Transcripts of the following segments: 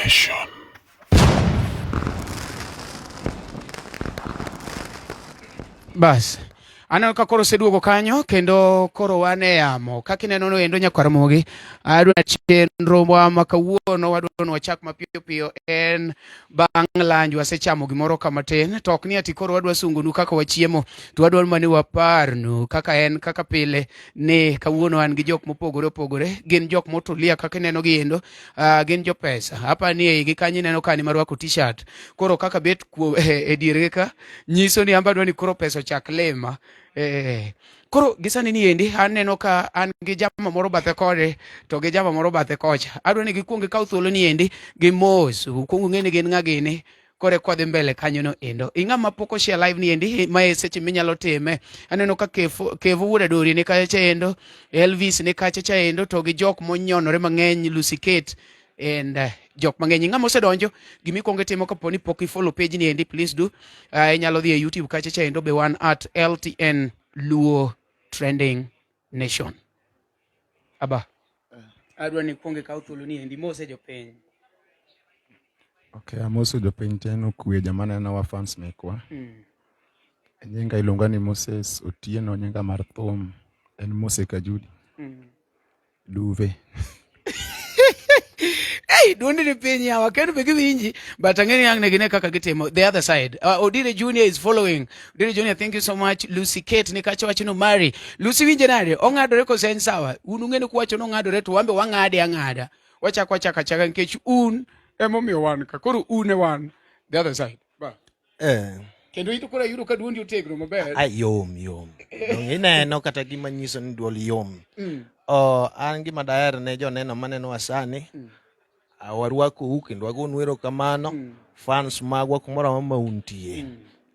Nation. Bas. Aneno ka koro oseduogo kanyo kendo koro wan e yamo. Kaka ineno no endo nyakwar Ramogi, adwa chenro wa ma kawuono wadwa ni wachak mapiyo piyo en bang' lanj wasechamo gimoro ka matin to ok ni ati koro wadwa sungonu kaka wachiemo to wadwa mana ni waparnu kaka en kaka pile ni kawuono an gi jok mopogore opogore gin jok motulia kaka ineno gi endo uh, gin jopesa apa ni e igi kanyo ineno kani marwako t-shirt koro kaka bet kuo, e, e diergi ka nyiso ni amba dwa ni koro pesa ochak lima eh, koro gisani ni endi aneno ka an gi jama moro bathe kode to gi jama moro bathe kocha adwa ni gikuong gikaw thuolo ni endi gi mos ukuong ung'e ni gin ng'a gini kore kwadhi mbele kanyo no endo ing'ama pok oshare live ni endi ma e seche minyalo time aneno ka Kevo Kevo wuod Adori ni kacha cha endo Elvis ni kacha cha endo to gi jok monyonore mang'eny Lucy Kate and jok mang'eny ng'ama osedonjo gima ikwongo itimo kapo ni pok ifollow page ni endi please do inyalo dhi e YouTube kacha cha endo be wan at LTN Luo Trending Nation aba adwa ni ikwong ikaw thuolo ni endi mose jopiny. Okay, amoso jopiny te nokwe joma nenowa fans mekwa. Nyinga iluonga ni Moses Otieno, nyinga mar thum en Mose Kajudi. Duve. Hey, duondi ni piny yawa kendo be giwinji but ang'e ni ang' ne gine kaka gitimo the other side. Odire Junior is following. Odire Junior, thank you so much. Lucy Kate ni kacha wacho no Mary. Lucy winje nade? Ong'adore kose en sawa? Un ung'e ni kuwacho ni ong'adore to wan be wang'ade ang'ada. Wachako wachako achaka nikech un emomiyo wan ka. Koro un e wan the other side. Ba. Eh. Kendo ito koro ayudo ka duondi otegno maber. Ai, yom yom. Dong ineno kata gima nyiso ni duol yom. Oh, an gima daher ne joneno manenowa sani. Warwakou kendo wagonu erokamano. Fans magwa kumoro amora ma untie.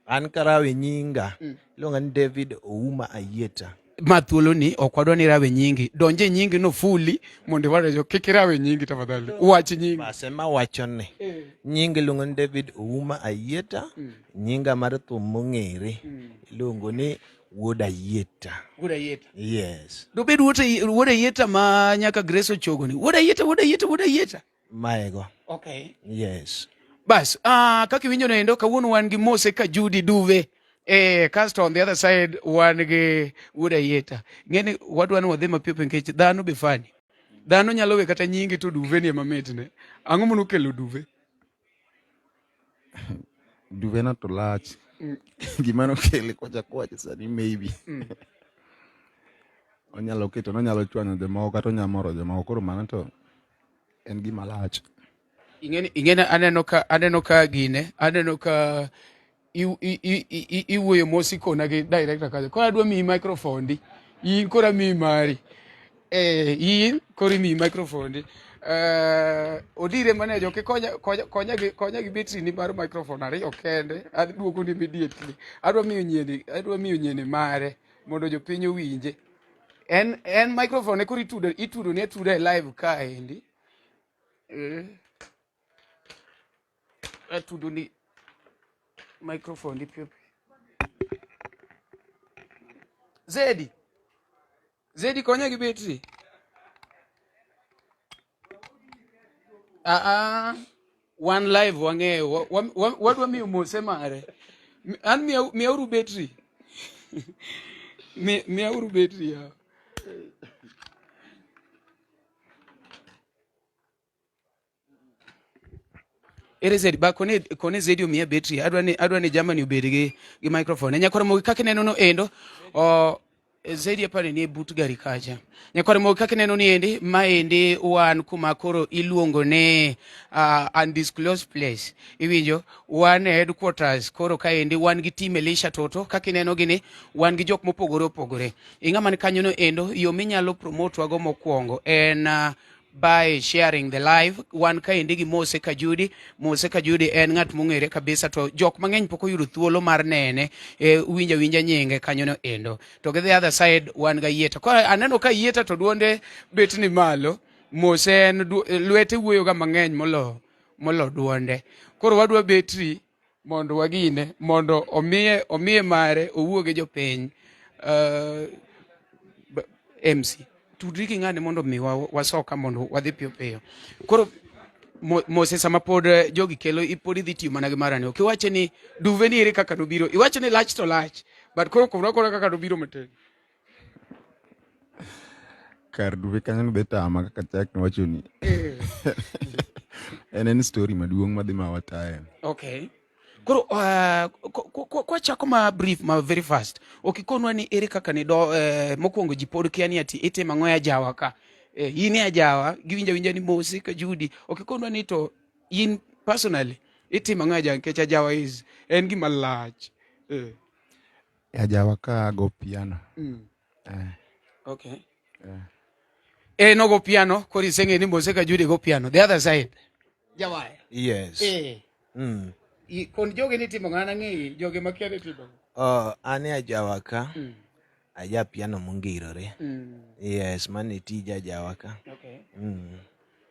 An karawe nyinga. Iluonga ni David Ouma Ayieta. Ma thuolo ni ok wadwa ni rawe nyingi. Donje nyingi no fully mondo iwacho kik irawe nyingi tafadhali. Wach nyingi. Bas ema wacho ni. Nyinga iluongo ni David Ouma Ayieta. Nyinga mar thum mong'ere iluongo ni Wuod Ayieta. Wuod Ayieta. Yes. Dobed Wuod Ayieta ma nyaka Grace Ochogo ni. Wuod Ayieta, Wuod Ayieta, Wuod Ayieta. Maego. Okay. Yes. Bas, kaka iwinjo noendo kawuono wan gi Mose Kajudi Duve. Kasto on the other side wan gi Wuod Ayieta. Ng'eni wadwa ni wadhi mapiyo piyo nikech dhano be fani. Dhano nyalo we kata nyingi to Duve ni ema mitne. Ang'o manokelo Duve? Duve no to lach. Gima nokele kocha kowacho sani maybe. Onyalo keto, onyalo chwanyo jomoko kata onyalo moro jomoko. Koro mano to en gima lach. Ing'eni aneno ka gine, aneno ka iwuoyo mos ikona gi director kacha. Koro adwa miyi microphone di. In koro amiyi mari. In koro imiyi microphone di. Odire manager ok konya konya konya gi konya gi betri ni mar microphone ariyo kende. Adhi duoko ni immediately. Adwa miyo nyieni, adwa miyo nyieni mare mondo jopiny owinje. En microphone koro itudo ne atuda e live kaendi. Atudo ni microphone di piyo piyo. Zedi. Zedi konya gi betri. One live wang'eyo. Wadwa miyo Mose mare. An miyauru betri. Miyauru betri ya. Ere Zedi, ba kone Zedi omiya betri. Adwa ni Germany obed gi microphone. Nyakwar Ramogi kaka ineno no endo, Zedi apani ni but gari kacha. Nyakwar Ramogi kaka ineno ni endi, ma endi wan kuma koro iluongo ni undisclosed place. Iwinjo, wan e headquarters koro ka endi wan gi team Elisha Toto, kaka ineno gini, wan gi jok mopogore opogore. Ing'ama ni kanyo no endo, yo minyalo promote wago mokwongo en by sharing the live. Wan kaendi gi Mose Kajudi. Mose Kajudi en ng'at mong'ere kabisa to jok mang'eny pok oyudo thuolo mar nene, winja winja nyinge kanyo no endo. To gi the other side wan ga Yieta. Koro aneno ka Yieta to duonde bet ni malo. Mose en lwete wuoyo ga mang'eny molo duonde. Koro wadwa betri mondo wagine, mondo omiye mare owuo gi jopiny. MC, tudri gi ng'ane mondo mi wasoka mondo wadhi piyo piyo. Koro Mose sama pod eh, jogi kelo ipod idhi tiyo mana gi marani. Ok iwache ni duve ni ere kaka nobiro. Iwache ni lach to lach. But koro koro koro kaka nobiro matin. Kar duve kanyo nodhi tama kaka chak niwacho ni. Eh. En en story maduong' madhi ma wataye. Okay. Koro uh, kwachako ma brief ma very fast. Ok ikonwa ni ere kaka ni do uh, mokwongo ji pod kia ni ati itimo ang'o e ajawa ka. Eh, in e ajawa, giwinjo awinja ni Mose ka Judy. Ok ikonwa ni to in personally itimo ang'o e ajawa nikech ajawa is en gima lach. Eh. E ajawa ka ago piano. Eh. Okay. Eh. Eh, nogo piano, koro iseng'e ni Mose ka Judy go piano. The other side. Jawaya. Yes. Eh. Kon jogi ni timo ng'ana ng'eyi, jogi makia ni timo. Oh, an e ajawa ka. Aja piano mongirore. Yes, mano e tija ajawa ka. Okay.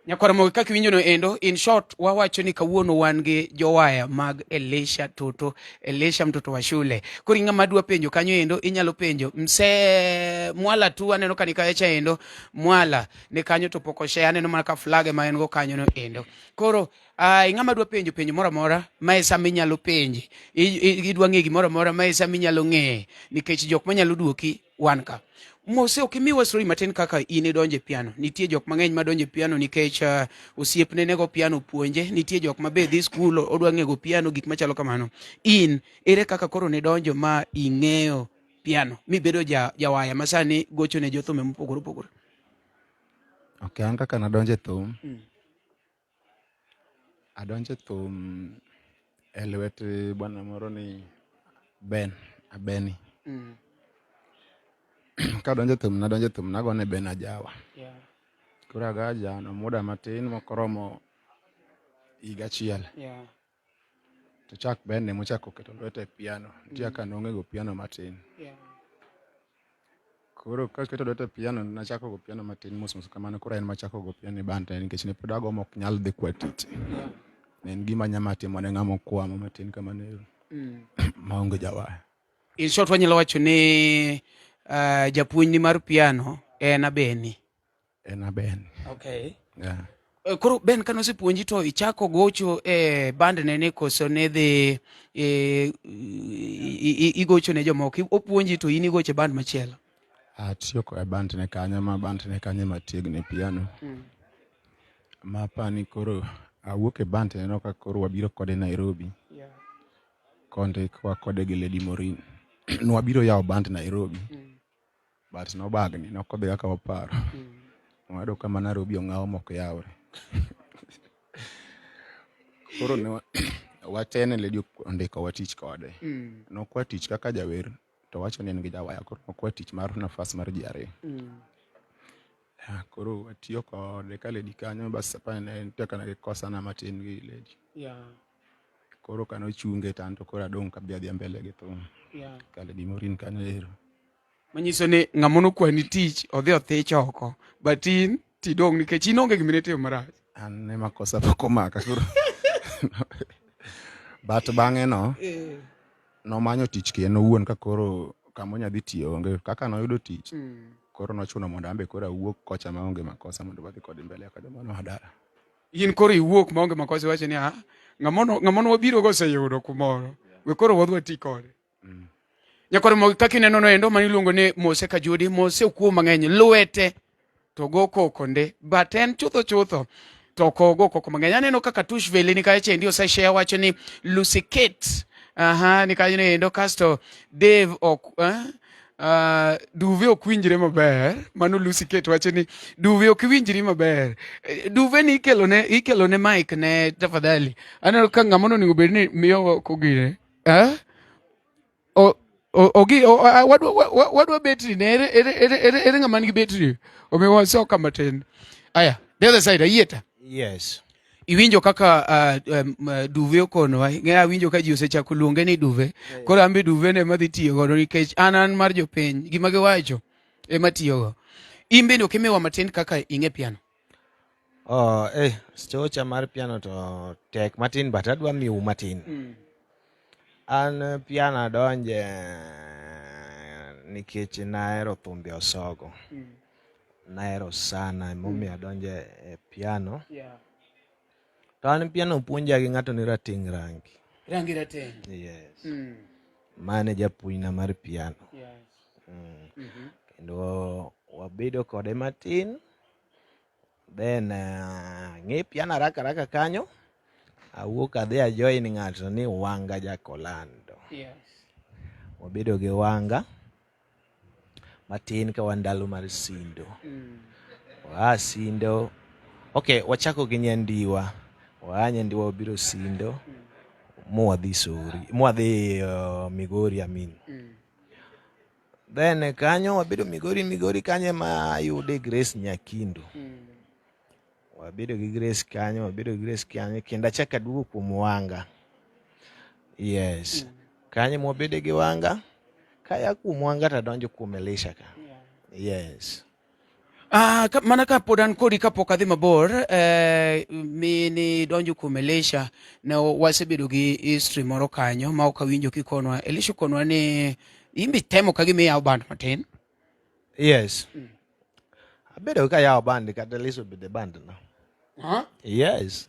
Nyakwar Ramogi kaka iwinjo no endo, in short wawacho ni kawuono wan gi jowaya mag Elisha Toto, Elisha mtoto wa shule. Koro ing'ama dwa penjo kanyo endo inyalo penjo. Mse Mwala tu aneno ka ni kacha endo, Mwala ni kanyo to pok oshare, aneno mana ka flag ma en go kanyo no endo. Koro uh, ing'ama dwa penjo penjo moro amora ma e sama inyalo penje. Idwa ng'e gimoro amora ma e sama inyalo ng'e nikech jok manyalo duoki wan ka. Mose ok imiwa story matin kaka in idonjo e piano. Nitie jok mang'eny madonjo e piano nikech uh, osiepne nego piano puonje. Nitie jok ma be dhi skul odwa ng'ego piano gik machalo kamano. In ere kaka koro nidonjo ma ing'eyo piano mibedo ja jawaya ma sani gocho ne jothumbe mopogore opogore? Ok, an kaka nadonjo e thum. Adonjo e thum e lwet bwana moro ni Ben, Abeni. Kadonjo e thum, nadonjo e thum nagone Ben ajawa. Koro ago ajawa no muda matin mokoromo higa achiel. To chak Ben emochako keto lwete e piano. Nitie kaka nong'e go piano matin. Koro kaketo lweta e piano, nachako go piano matin mos mos kamano. Koro en machako go piano e band nikech ne pod agombo ok nyal dhi kwa tich. Ne en gima anyama timo ne ng'ama okwamo matin kamano ero. Maonge jawaya. In short wanyalo wacho ni uh, japuonjni mar piano en Abeni. En a Ben. Okay. Yeah. Eh, koro Ben kane osepuonji to ichako gocho e band ne ni koso ne dhi e, igocho ne jomoko opuonji to in igocho e band machielo? Atiyo e band ne kanyo ma band ne kanyo matiegni piano. Ma apani koro awuok e band ne ka koro wabiro kode Nairobi. Yeah. Kondikwa kode gi Lady Morin. Nwabiro yawo band Nairobi. But nobagni, nokodhi kaka waparo. Wayudo ka ma Nairobi ong'aw mok yawre. Koro ne watene Lady ondikowa tich kode. Nokwa tich kaka jawer to wacho ni en gi jawaya koro nokwa tich mar nafas mar ji ariyo. Koro watiyo kode ka Lady kanyo bas apani ne nitie kaka ne gikosana matin gi Lady. Koro kane ochunge to anto koro adong' kadhi adhiya mbele gi thum. Ka Lady Morin kanyo ero. Manyiso ni ng'ama nokwani tich odhi othich oko but in tidong' nikech in onge gima nitimo marach. An ema kosa pok omaka koro. But bang'e no nomanyo tich kien owuon ka koro kama onya dhi tiyo onge. Kaka noyudo tich koro nochuno mondo an be koro awuog kocha maonge makosa mondo wadhi kode mbele kaka joma noa dala. In koro iwuok maonge makosa iwacho ni ah ng'ama wabiro go oseyudo kumoro we koro wadhi wati kode. Nyakwar Ramogi kaka ineno no endo mano iluongo ni Mose Kajudi, Mose okuo mang'eny lwete to go koko nde but en chutho chutho to ok ogo koko mang'eny. Aneno kaka Tush Veli ni kacha endi ose share wacho ni Lucy Kate aha ni kanyo endo kasto Dave ok Duve ok winjre maber. Mano Lucy Kate wacho ni Duve ok winjri maber. Duve ni ikelo ne ikelo ne mic ne tafadhali. Aneno ka ng'ama onego bed ni miyo kogine. Eh? O ogi wadwa wadwa betri ne ere ere ere ere ng'ama nigi betri. Omiwa soka matin. Aya, the other side ayieta. Yes. Iwinjo kaka uh, um, Duve okonowa. Ng'e awinjo ka ji osechako luonge ni Duve. Koro an be Duve ne madhi tiyo godo nikech an an mar jopiny. Gima giwacho ema tiyogo. In bende ok imiwa matin kaka ing'e piano. Oh, eh, stocha mar piano to tek matin but adwa miu matin. An piano adonje nikech nahero thumbe Osogo. Nahero sana emomiyo adonje e piano. To an piano puonja gi ng'ato ni rateng' rangi. Rangi rateng'. Yes. Mane japuonjna mar piano. Yes. Kendo wabedo kode matin. Then ng'e piano haraka haraka kanyo. Awuok adhi a join ng'ato ni Wanga Jakolando. Yes. Wabedo gi Wanga matin ka wan ndalo mar Sindo. Waa Sindo. Okay, wachako gi Nyandiwa. Waa Nyandiwa wabiro Sindo. Mwadhi Sori, mwadhi Migori I mean. Then kanyo wabedo Migori, Migori kanyo ema ayude Grace Nyakindu. Wabedo gi Grace kanyo, wabedo gi Grace kanyo kendo achako aduogo kuom Wanga. Yes. Kanyo mwabede gi Wanga. Kaya kuom Wanga to adonjo kuom Elisha ka. Yes. Mana ka pod an kodi kapok adhi mabor, mini donjo kuom Elisha, ne wasebedo gi history moro kanyo ma ok awinjo kikonwa. Elisha okonwa ni in be temo ka gima iyawo band matin. Yes. Abedo ka yawo band kata Elisha obedo e band no. Huh? Yes.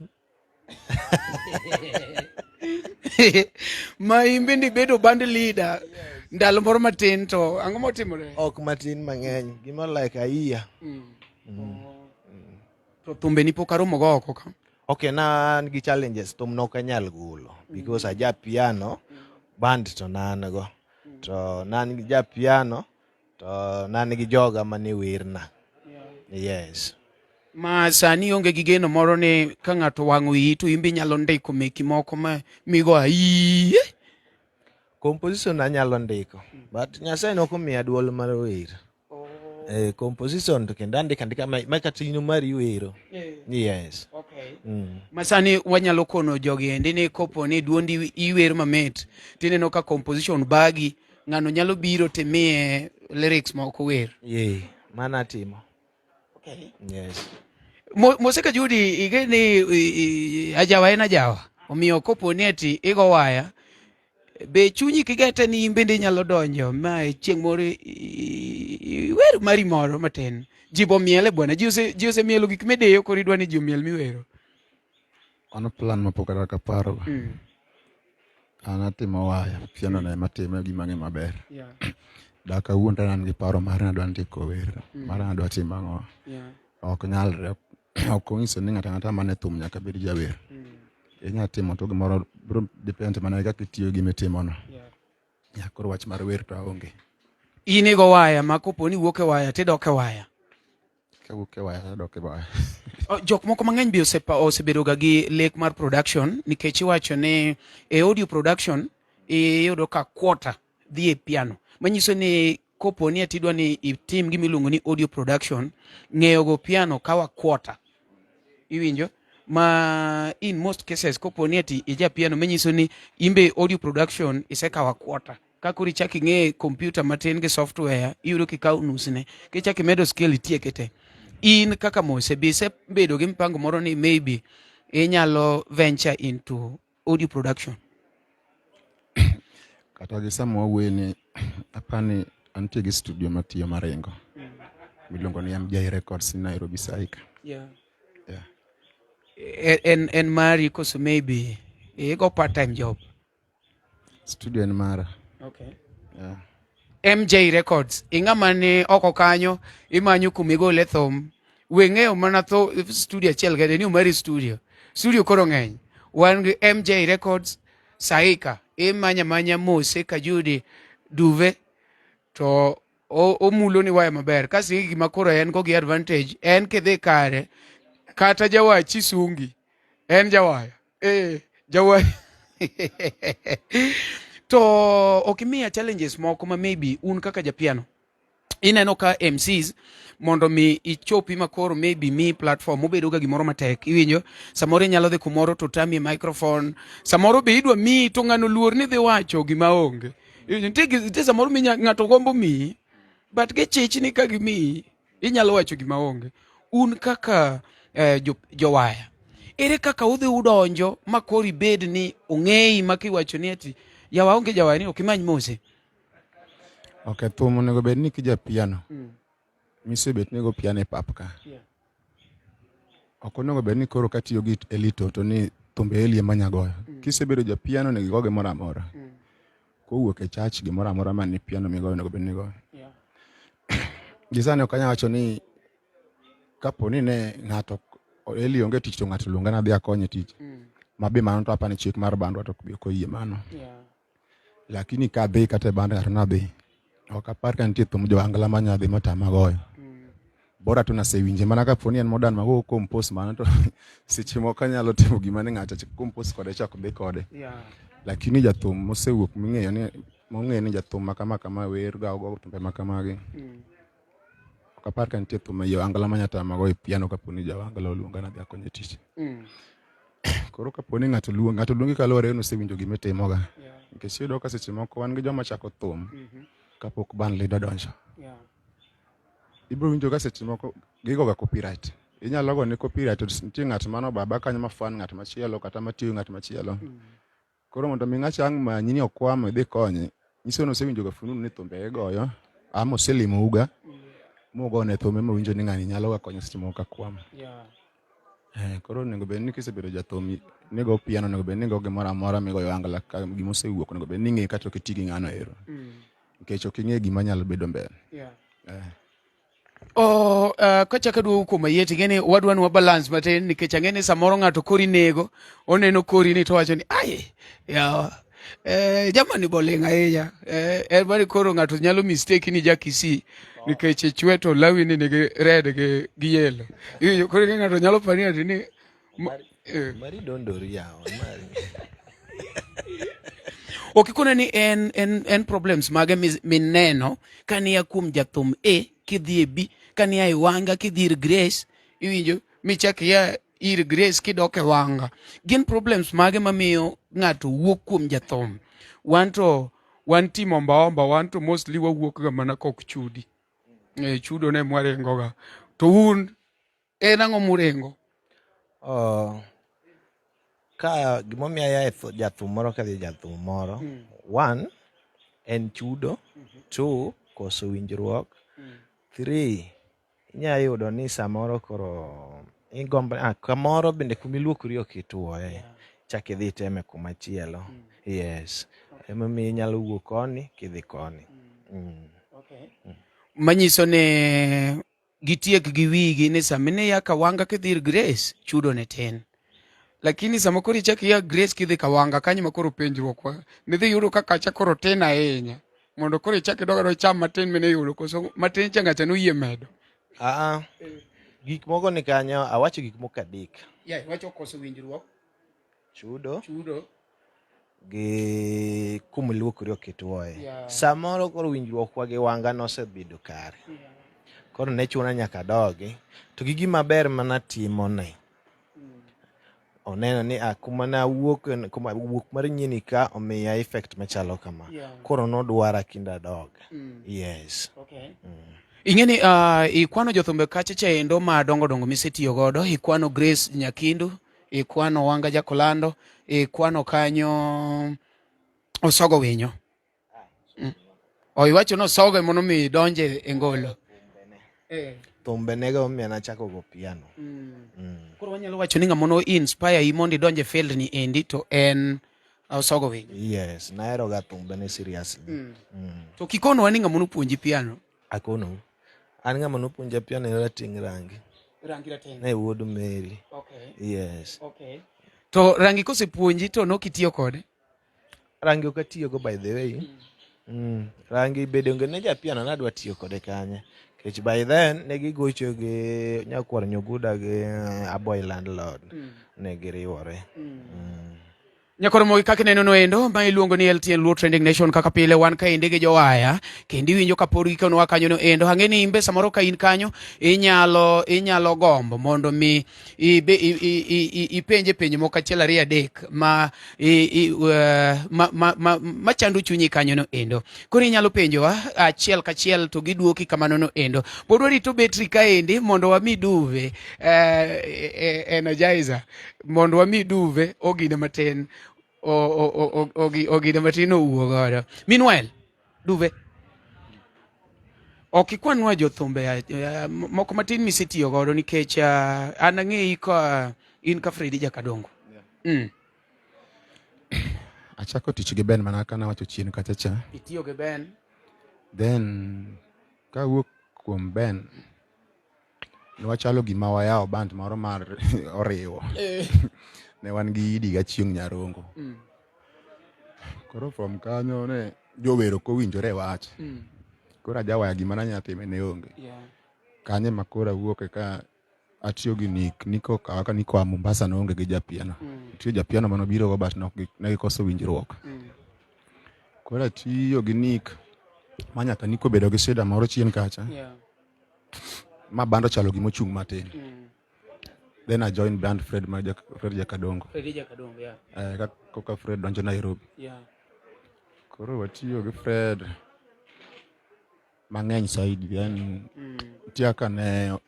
Ma in bende ibedo band leader ndalo moro matin to ang'o motimore? Ok matin mang'eny. Gimoro like a year. To thumbe ni pok aromo go oko ka. Okay, na an gi challenges thum nok anyal golo because aja piano band to na an go. To na an gi ja piano to na an gi joga mane werna. Yes. Ma sani onge gi geno moro ni ka ng'ato wang'o iyi to in be inyalo ndiko meki moko ma migo aiye. Composition anyalo ndiko but Nyasaye nok omiya duol mar wer. Composition to kendo andiko andika ma kata in mari wero. Yes. Okay. Ma sani wanyalo kono jogi endi ni kopo ni duondi iwer mamit tineno ka composition bagi ng'ano nyalo biro timiye lyrics moko wer. Yeah, mano atimo. Okay. Yes. Mose Kajudi ige ni ajawa en ajawa. Omiyo kopo ni ati igo waya be chunyi kigete ni in bende inyalo donjo ma chieng' moro iwer mari moro matin. Ji bo miele bwana, ji osemielo gik midiyo koro idwa ni ji omiel miwero. Mano plan mapok kata kaparo. An atimo waya, piano no ema atimo gima ang'e maber. Dak awuondra ni an gi paro mar ni adwa ndiko wer, mar ni adwa timo ang'o. Ok nyalre, ok onyiso ni ng'ato ang'ata man e thum nyaka bed jawer. Inya timo to gimoro biro depend mana gi kaka itiyo gi gima itimono. Ya, koro wach mar wer to aonge. In igo waya ma kopo ni iwuok e waya tidok e waya. Kawuok e waya tadok e waya. Jok moko mang'eny be osebedo ga gi lek mar production nikech iwacho ni e audio production iyudo ka quarter dhi e piano. Manyiso ni kopo ni ati idwa ni itim gima iluongo ni audio production, ng'eyo go piano kawa quarter. Iwinjo? Ma in most cases kopo ni ati ija piano manyiso ni imbe audio production isekawa quarter. Ka koro ichak ing'e computer matin gi software, iyudo kikawo nusne. Kichak imedo skill itieke te. In kaka Mose, be isebedo gi mpango moro ni maybe inyalo venture into audio production? Kata gi sama wawuoye ni apani antie gi studio matiyo maringo. Miluongo ni MJ Records ni Nairobi Saika. Yeah. En mari koso maybe igo part time job? Studio en mara. Okay. Yeah. MJ Records, ing'ama ni oko kanyo imanyo kuma igole thum. We ng'eyo mana tho studio achiel kende ni omari studio. Studio koro ng'eny. Wan gi MJ Records Saika, imanya manya Mose Kajudi Duve to omulo ni waya maber. Kasi gima koro en go gi advantage en kidhi kare kata jawachi sungi en jawaya. Jawaya. To ok imiya challenges moko ma maybe un kaka japiano ineno ka MCs mondo mi ichopi makoro maybe mi platform obedo ga gimoro matek iwinjo samoro inyalo dhi kumoro to tami microphone samoro be idwa miyi to ng'ano luor ni dhi wacho gima onge iwinjo nitie samoro minya ng'ato gombo miyi but gichich ni ka gimiyi inyalo wacho gima onge un kaka jowaya ere kaka udhi udonjo ma koro ibed ni ong'eyi ma kiwacho ni ati yawa onge jawaya ni ok imany Mose? Ok, thum onego bed ni kija piano. Misebet ni go piano e pap ka. Ok onego bed ni koro katiyo gi Elito to ni thumbe Eli ema anya goyo. Kisebedo ja piano onego igo gimoro amora. Kowuok e church gimoro amora man ni piano migoyo onego bed ni igoyo. Gi sani ok anyal wacho ni kapo ni ne ng'ato Eli onge tich to ng'ato luonga nadhi akonye tich. Ma be mano to apani chik mar bandwa to ok oyie mano. Lakini ka adhi kata e band ng'ato nadhi. Ok apar ka nitie thum jo-Angla ma nyadhi matama goyo. Bora to nasewinje mana kapo ni en modern ma go compose mano to seche moko anyalo timo gima ni ng'ato compose kode chak dhi kode. Lakini jathum mosewuok ming'eyo ni mong'e ni jathum ma kama kama wer ga ogo thumbe ma kamagi. Ok apar ka nitie thum e jo-Angla ma nyatama goyo piano kapo ni ja-Angla oluonga nadhi akonye tich. Koro kapo ni ng'ato luong ng'ato luongi kaluwore ni osewinjo gima itimoga. Nikech iyudo ka seche moko wan gi joma chako thum kapok band leader odonjo. Ibiro winjo ka seche moko gigoga copyright. Inyalo gone copyright to nitie ng'at mano baba kanyo ma fan ng'at machielo kata matiyo ng'at machielo. Koro mondo mi ng'acha ang' manyi ni okwamo idhi konye, nyiso ni osewinjo ga fununu ni thumbe igoyo ama oselimouga mugone thumbe mowinjo ni ng'ani nyalo ga konyo seche moko kakwamo. Eh, koro onego bed ni kisebedo jathum nigo piano onego bed ni igo gimoro amora migoyo angla ka gima osewuok onego bed ni ing'eyo kata ok iti gi ng'ano ero. Nikech ok ing'e gima nyalo bedo mbele. Eh. Oh, kachako aduogo kuom Ayieti, ing'e ni wadwa ni wa balance matin nikech ang'e ni samoro ng'ato kori nego, oneno kori ni to owacho ni ai yawa eh, jamani boling' ahinya eh, en mani koro ng'ato nyalo mistake ni ja Kisii nikech chwe to lawi ni nigi red gi, gi yellow. Iwinjo koro ing'e ng'ato nyalo paro ni ati ni eh. Mari dondori yawa, mari. Ok ikone ni en, en, en problems mage mineno ka niya kuom jathum A kidhi e B, ka niya e Wanga kidhi ir Grace, iwinjo michak ia ir Grace kidok e Wanga. Gin problems mage mamiyo ng'ato wuok kuom jathum? Wan to wan team omba omba, wan to mostly wawuok ga mana kok chudi. E, chudo ne mwaringo ga. To un En ang'o muringo? Oh, ka gimomiyo aya e jathum moro kadhi e jathum moro mm. one en chudo mm -hmm. two koso winjruok mm. three inya yudo ni samoro koro igombo ah, kamoro bende kuma iluokori ok ituoye yeah. chak idhi iteme kumachielo mm. yes okay. emomiyo inyalo wuok koni kidhi koni mm. Mm. Okay. Mm. Manyiso ni gitiek gi wigi ni sama ne ya Kawanga kidhi ir Grace chudo ne tin. Lakini sama koro ichak iya Grace kidhi Kawanga kanyo ma koro penjruok wa nidhi yudo ka kacha koro tin ahinya mondo koro ichak idog adog cham matin mine yudo koso matin cha ng'acha noyie medo. Aa, gik moko ni kanyo awacho gik moko adek. Yeah, iwacho koso winjruok. Chudo. Chudo. Gi kuma iluokori ok ituoye. Yeah. Samoro koro winjruokwa gi Wanga nosebedo kare. Yeah. Koro ne chuna nyaka adogi. To gi gima ber mana timone. Mm. Oneno ni ah, kuma nawuok kuma wuok mar nyieni ka omiya effect machalo kama. Yeah. Koro nodwara kinda adog. Mm. Yes. Okay. Mm. Ing'e ni uh, ikwano jothumbe kacha chaendo madongo dongo misetiyo godo, ikwano Grace Nyakindu, ikwano Wanga Jakolando, ikwano kanyo Osogo Winyo. Mm. O iwacho ni Osogo ema nomiyo idonje e ngolo. Eh. Thumbe nego omiyo nachako go piano. Mm. Mm. Koro wanyalo wacho ni ng'ama no inspire i mondo idonje field ni endi to en Osogo Winyo. Yes, nahero ga thumbe ne seriously. Mm. Mm. To kikonowa ni ng'ama nopuonji piano. Akono. An ng'ama nopuonja piano en Rateng' Rangi. Rangi Rateng'. Ne wuod Mary. Okay. Yes. Okay. To Rangi kosepuonji to nok itiyo kode? Rangi ok atiyogo by the way. Mm. Mm. Rangi bede onge ne japiano nadwa tiyo kode kanye. Nikech by then ne gigocho gi nyakwar Nyuguda gi eh, Aboy landlord. Mm. Ne giriwore. Mm. Mm. Nyakoromogi kaka ineno no endo ma iluongo ni LTN Luo Trending Nation kaka pile wan kaendi gi jowaya kendo iwinjo ka pod gikonowa kanyo no endo ang'e ni imbe samoro ka in kanyo inyalo inyalo gombo mondo mi ibe ipenje penjo moko achiel ariyo adek ma i, uh, ma, ma, ma, ma chando chunyi kanyo no endo koro inyalo penjowa achiel kachiel to giduoki kamano no endo pod warito betri kaendi mondo wami duve eh, energizer mondo wami duve ogine matin ogine matin owuo godo. Meanwhile, duve. Ok ikwanwa jothumbe moko matin misetiyo godo nikech an ang'eyi ka in ka Fredi Jakadongo. Achako tich gi Ben mana ka nawacho chien kacha cha. Itiyo gi Ben. Then kawuok kuom Ben nwachalo gima wayawo band moro mar oriwo. Ne wan gi Idi gAchieng' Nyarongo. Koro from kanyo ne jower ok owinjore e wach. Koro ajawaya gima nanya time ne onge. Kanyo ema koro awuoke ka atiyo gi Nick. Nick okawa ka Nick oa Mombasa noonge gi japiano. Nitie japiano manobiro go but ne gikoso winjruok. Koro atiyo gi Nick ma nyaka Nick obedo gi shida moro chien kacha. Ma band ochalo gima ochung' matin. Then I joined band Fred, ma Fred Jakadongo. Fred Jakadongo, yeah. Koka Fred donjo Nairobi. Koro watiyo gi Fred mang'eny saidi. Then nitie kaka ne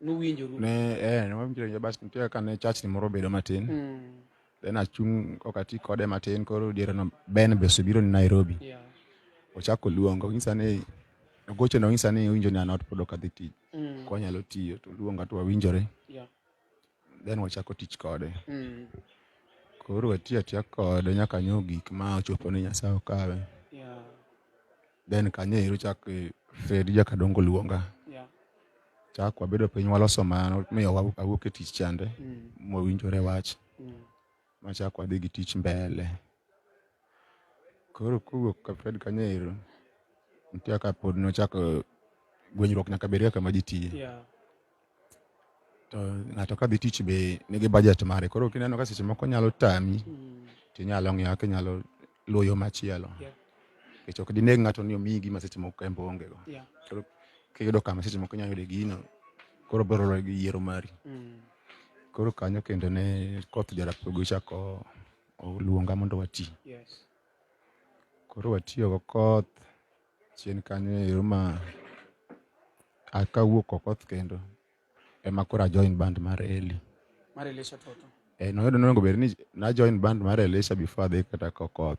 Nuwinjoru. Ne wawinjore bas nitie kaka ne chachni moro obedo matin. Then achung' ok ati kode matin koro diere no Ben be osebiro ni Nairobi. Ochako luongo onyisa ni ogocho na onyisa ni owinjo ni an ot pod ok adhi tich. Kwanyalo tiyo to oluonga to wawinjore. Then wachako tich kode. Koro watiyo atiya kode nyaka nyo gik ma ochopo ni Nyasaye okawe. Then kanyo ero chak Fredi Jakadongo luonga. Chak wabedo piny waloso mano miyo awuok e tich chande mwawinjore wach. Machak wadhi gi tich mbele. Koro kowuok ka Fred kanyo ero nitie kaka pod nochako gwenyruok nyaka bed kaka ji tiye. To ng'ato ka dhi tich be nigi budget mare. Koro kineno ka seche moko nyalo tami tinyalo ng'iyo kaka inyalo luwo yo machielo. Nikech ok dineg ng'ato ni omiyi gima seche moko en be oonge go. Koro kiyudo kama seche moko inyalo yude gino koro biro luwore gi yiero mari. Koro kanyo kendo ne koth Jarapogi ochako oluonga mondo wati. Koro watiyo go koth chien kanyo ero ma akawuok Okoth kendo ema koro a join band mar Eli. Mar Elisha Toto. Noyudo nonego bed ni na join band mar Elisha before adhi kata Kokoth.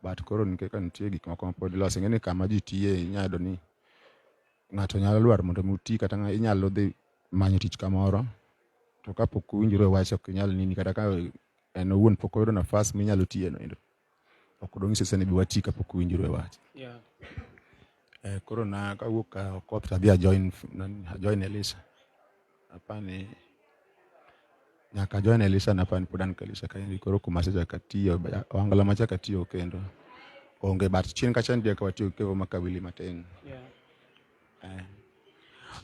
But koro nikech ka nitie gik moko mapod iloso, ing'e ni kama ji tiye inyalo yudo ni ng'ato nyalo dwaro mondo mi uti kata inyalo dhi manyo tich kamoro to kapok uwinjoru e wach ok inyal nini kata ka en owuon pok oyudo nafas minyalo tiye no endo ok dong'isi ni bi wati kapok uwinjoru e wach. Koro na kawuok ka Okoth to adhi a join Elisha. Apani nyaka join Elisha napani pod an ka Elisha kaendi koro kuma asechako atiyo ohangla machako atiyo kendo onge but chien kacha nitie kaka watiyo gi Kevo Makawili matin.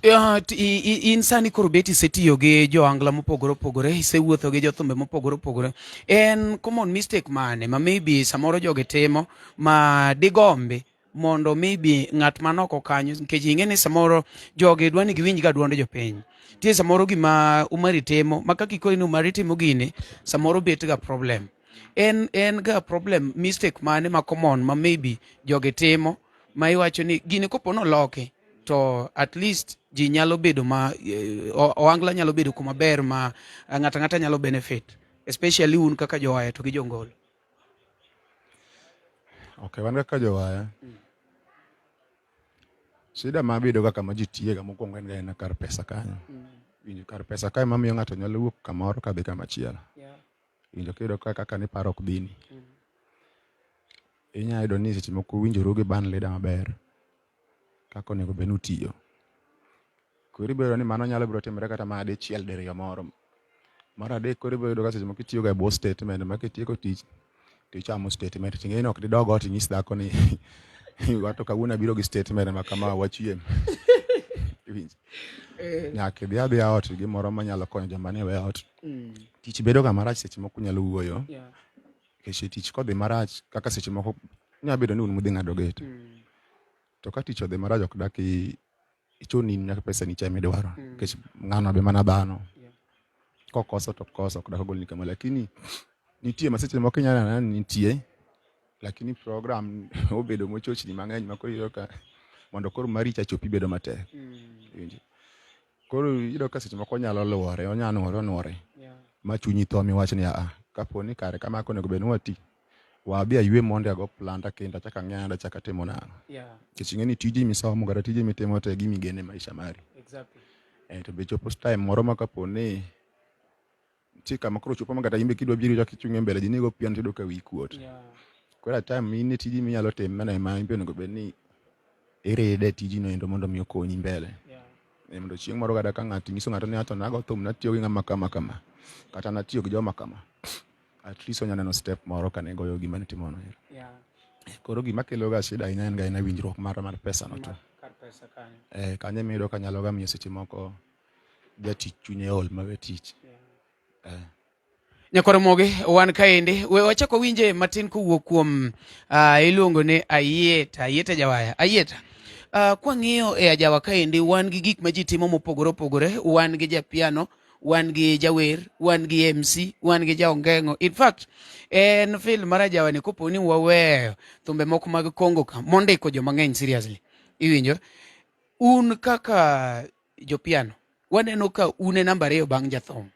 In sani koro bet isetiyo gi johangla mopogore opogore, isewuotho gi jothumbe mopogore opogore. En common mistake mane ma maybe samoro jogi timo ma digombi mondo maybe ng'at man oko kanyo, nikech ing'e ni samoro jogi dwa ni giwinj ga duond jopiny. Nitie samoro gima Umari timo ma kaka ikoni ni Umari timo gini samoro bet ga problem. En ga problem mistake mane ma common ma maybe jogi timo ma iwacho ni gini kopo noloki to at least ji nyalo bedo ma ohangla nyalo bedo kuma ber ma ng'ato ang'ata nyalo benefit, especially un kaka jowaya to gi jongolo. Okay, wan kaka jowaya. Shida mabedo ga kama ji tiye ga mokwongo en ga en kar pesa kanyo. Winjo kar pesa kae mamiyo ng'ato nyalo wuok kamoro kadhi kama chielo. Winjo kiyudo ka kaka niparo ok dhini. Inya yudo ni seche moko uwinjoru gi band leader maber kaka onego bed ni utiyo. Koro ibiro yudo ni mano nyalo biro timore kata mana dichiel diriyo moro. Mar adek koro ibiro yudo ka seche moko itiyo ga e bwo statement ma kitieko tich to ichamo statement to ing'e ni ok didog ot inyis dhako ni wato kawuono abiro gi statement ma kama wachiem. Iwinjo? Nyaka idhi adhiya ot gi gimoro manyalo konyo joma ni we ot. Tich bedo ga marach seche moko unyalo wuoyo. Nikech tich kodhi marach kaka seche moko nyalo bedo ni un mudhi ng'ado gate. To ka tich odhi marach ok dak ichun in nyaka pesa ni cha midwaro. Nikech ng'ano be mana dhano. Kokoso to koso ok dak ogolni kama lakini nitie ma seche moko inyalo neno ni nitie lakini program obedo mochochni mang'eny ma koro iyudo ka mondo koro mari cha chopi bedo matek. Iwinjo? Koro iyudo ka seche moko onyalo luore, onya nuore onuore ma chunyi tho miwach ni aa kapo ni kare kama onego bed ni wati Wabi aywe mondo ago planda kendo achak ang'e achak atimo nang'o. Nikech ing'e ni tiji misomo kata tije mitimo te gima igeno e maisha mari. Eh, to be chopo time moro ma kapo ni nitie kama koro chopo ma kata in be kidwa biro chak ichung' e mbele ji nigo piano tiyudo ka wiyi kuot. Koro at time in e tiji minyalo timo mano ema in be onego bed ni iride tiji no endo mondo mi okonyi mbele. Eh, mondo chieng' moro kata ka ng'ato nyiso ng'ato ni ato nago thum natiyo gi ng'ama kama kama kata natiyo gi joma kama at least onya neno step moro kane goyo gima nitimono. Koro gima kelo ga shida ahinya en ga en winjruok mar mar pesa no to. Eh, kanyo ema iyudo ka nyalo ga miyo seche moko jatich chunye ol mawe tich. Eh. Nyakwar Moge, wan kaendi we wachak wawinje matin kowuok kuom iluongo ni Ayieta, Ayieta Jawaya. Ayieta, kwang'iyo e ajawa kaendi wan gi gik ma ji timo mopogore opogore, wan gi japiano, wan gi jawer, wan gi MC, wan gi jaongeng'o. In fact, en film mar ajawa ni kopo ni waweyo thumbe moko mag Kongo ka mondiko joma ng'eny seriously. Iwinjo? Un kaka jopiano waneno ka un e namba ariyo bang' jathum.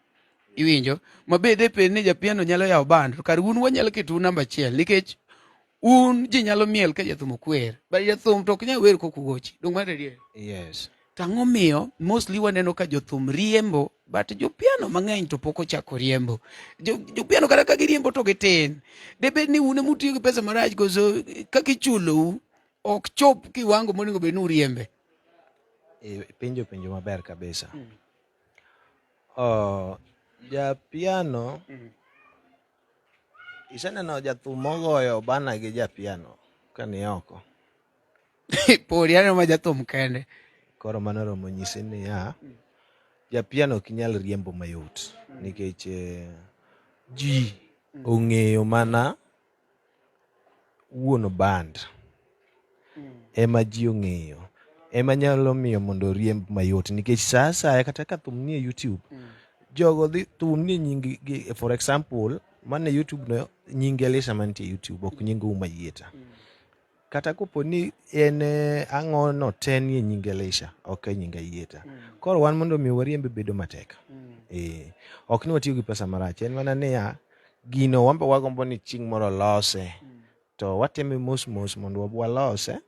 Iwinjo? Mabede bed ni japiano nyalo yawo band, to kar un wanyalo ketou namba achiel nikech un ji nyalo miel ka jathum ok wer, but jathum to ok nyal wer kok ugochi. Donge mano adier? Yes. To ang'o miyo mostly waneno ka jothum riembo but jopiano mang'eny to pok ochako riembo. Jopiano kata ka giriembo to gitin. Debed ni un ema utiyo gi pesa marach koso kaka ichulou ok chop kiwango monego bed ni uriembe. Ipenjo penjo maber kabisa. Oh, japiano iseneno jathum mogoyo bana gi japiano ka ni oko? Podi aneno ma jathum kende. Koro mano romo nyisi niya, japiano ok inyal riembo mayot nikech ji ong'eyo mana wuon band ema ji ong'eyo ema nyalo miyo mondo oriemb mayot nikech sa asaya kata ka thum nie YouTube jogo dhi thum nie nying gi for example mane YouTube no nying Elisha mantie YouTube ok nying Uma Yieta kata kopo ni en ang'o no te nie nying Elisha ok e nying Ayieta koro wan mondo mi wariembe bedo matek ok ni watiyo gi pesa marach en mana niya gino wan be wagombo ni chieng' moro lose to watime mos mos mondo walose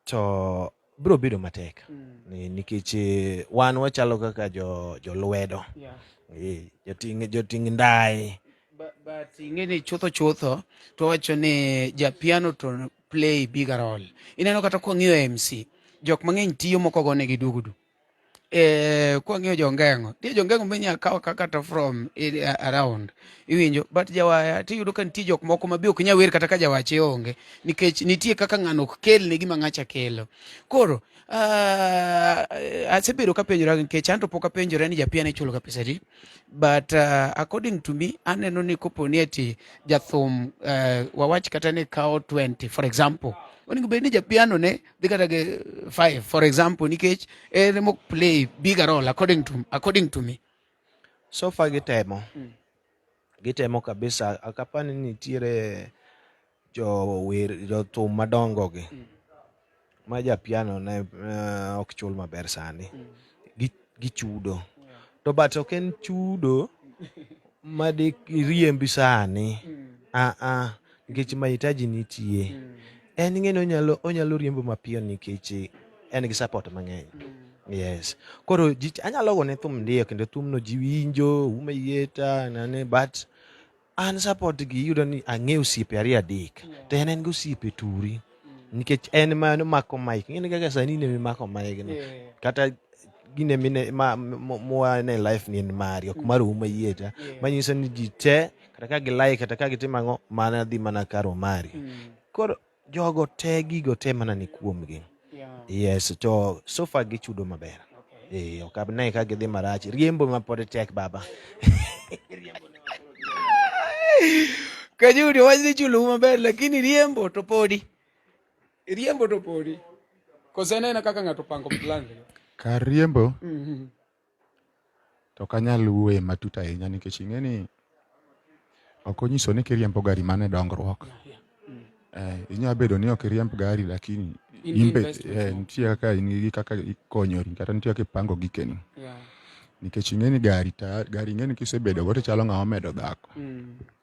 to biro bedo matek nikech wan wachalo kaka jolwedo joting' ndaye. But ing'e ni chutho chutho to wacho ni japiano to play bigger role. Ineno kata kwang'iyo MC, jok mang'eny tiyo moko gonegi dugudu. Kwang'iyo jongeng'o, nitie jongeng'o minya kawo kaka to from around. Iwinjo, but jawaya tiyudo ka nitie jok moko ma be ok nyal wer kata ka jawache onge nikech nitie kaka ng'ano ok kelne gima ng'acha kelo. Koro asebedo kapenjora nikech an to pok apenjora ni japiano ichulo ga pesa adi. But according to me aneno ni kopo ni ati jathum wawach kata ni kawo 20 for example, onego bed ni japiano ne dhi kata gi 5 for example nikech en ema play bigger role according to me. So far gitemo. Gitemo kabisa. Ok apar ni nitiere jower jothum madongo gi ma japiano ne ok chul maber sani. Gichudo. To but ok en chudo ma diriembi sani. Nikech mahitaji nitie. En ing'e ni onyalo riembo mapiyo nikech en gi support mang'eny. Yes. Koro ji anyalo gone thum ndiyo kendo thumno ji winjo, Uma Yieta, nane, but an support gi iyudo ni ang'eyo osiepe ariyo adek. To en gi osiepe turi. Nikech en ma nomako mic. Ing'e ni kaka sani in ema imako mic no. Kata gine mine ma mwane life ni en mari ok mar Uma Yieta. Manyiso ni ji te kata ka gi like kata ka gitimo ang'o mana dhi mana kar Omari. Koro jogo te gigo te mana ni kuomgi. Yes, to so far gichudo maber. Ok abne ka gidhi marach. Riembo ma pod tek baba. Kajudi wach ni chulo maber lakini riembo to podi. Riembo to podi. Koso enena kaka ng'ato pango plan. Kar riembo to ok anyal wuoye matut ahinya nikech ing'e ni ok onyiso ni kiriembo gari mano e dongruok. Inyalo bedo ni ok iriemb gari lakini In gi in be, investment moko. nitie kaka in gi kaka ikonyori kata nitie kaka ipango gikeni. Nikech ing'e ni gari ta gari ing'e ni kisebedo go to chalo ng'ama omedo dhako.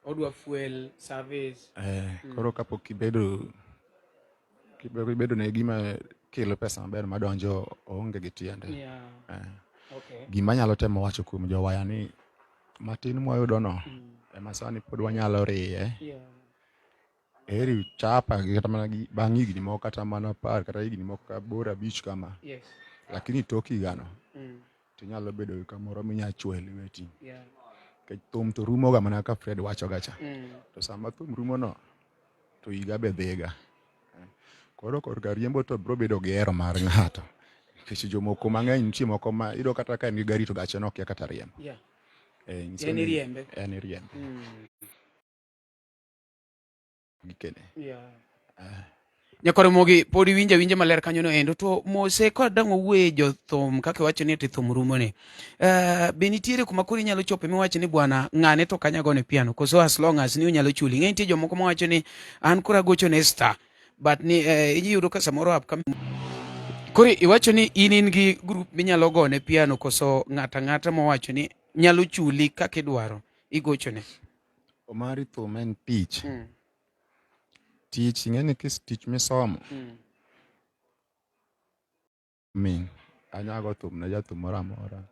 Odwa fuel service. Eh, koro kapok ibedo kipok ibedo ne gima kelo pesa maber madonjo oonge gi tiende. Yeah. Eh. Okay. Gima anyalo temo wacho kuom jowaya ni matin mwayudo no ema sani pod wanyalo riye. Heri chapa kata mana gi bang' higni moko kata mana 10 kata higni moko aboro abich kama. Lakini tok higano tinyalo bedo gi kamoro minya chwoye lweti. Nikech thum to rumo ga mana kaka Fred wacho ga cha. To sama thum rumo no to higa be dhiga. Koro korka riembo to bro bedo gi hero mar ng'ato. Nikech jomoko mang'eny nitie moko ma iyudo kata ka en gi gari to gache no okia kata riembo. Eh, nyiso En ni iriembe. En iriembe. Gikene. Nyakoro Mogi pod iwinjo awinja maler kanyo no endo to mose ka dang' wawuoye jothum kaka iwacho ni ati thum rumo ni. Be nitiere kuma koro inyalo chope miwacho ni bwana ng'ane to kanya gone piano koso as long as ni onyalo chuli. Ng'e nitie jomoko mawacho ni an koro agocho ne star but ni iyudo ka samoro upcoming. Koro iwacho ni in in gi group minyalo gone piano koso ng'ata ng'ata mowacho ni nyalo chuli kaka idwaro igochone. Omari thum en tich. Tich ing'e ni kis tich misomo. Min anya go thum ne jathum moro amora.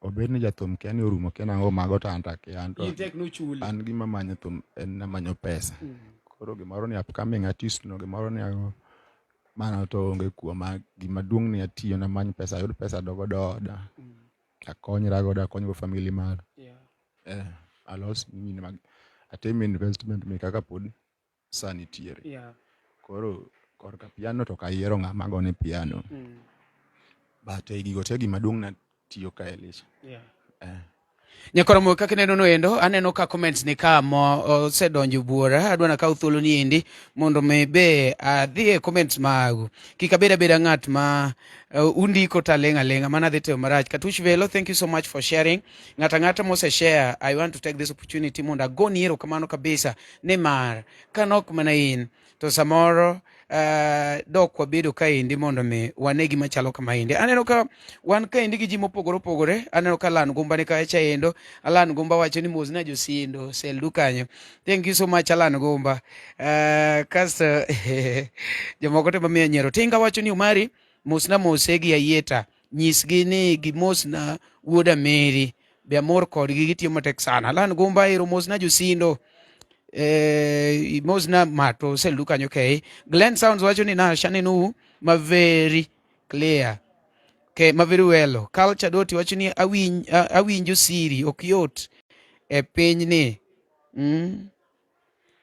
Obed ni jathum kia ni orumo kia nang'o mago to an to akia. An to In tek nochuli. an gima manyo thum en amanyo pesa. Koro gimoro ni upcoming artist no gimoro ni ang'o mano to onge kuoma. Gima duong' ni atiyo namany pesa ayud pesa adog godo oda. Akonyra godo akony go family mara. Alos gini mag atim investment meka kapod sa nitiere. Koro korka piano to ok ayiero ng'ama gone piano. But e gigo te gima duong' na tiyo ka Elisha. Nyakoro mo kaka ineno no endo aneno ka comments ni ka mo osedonjo buora adwa nakaw thuolo ni endi mondo mi be adhi e comments magu kik abed abeda ng'at ma undiko to aling' aling'a mana dhi timo marach. Katush Velo, thank you so much for sharing. Ng'ata ng'ata mose share, I want to take this opportunity mondo agoni erokamano kabisa nimar kanok mana in to samoro dok wabedo kaendi mondo mi wane gima chalo kama endi. Aneno ka wan kaendi gi ji mopogore opogore. Aneno ka Alan Gumba ni kacha endo. Alan Gumba wacho ni mosna josindo seldu kanyo. Thank you so much Alan Gumba. Kasto jomoko temo miyo nyiero. Tinga wacho ni Omari mosna mose gi Ayieta. Nyisgi ni gimosna wuod Ameri. Be amor kodgi gitiyo matek sana. Alan Gumba ero mosna josindo. Mosna mato seldu kanyo kei. Glenn Sounds wacho ni Nash aneno ma very clear. Ke ma very well. Culture Doti wacho ni awinjo siri ok yot e piny ni.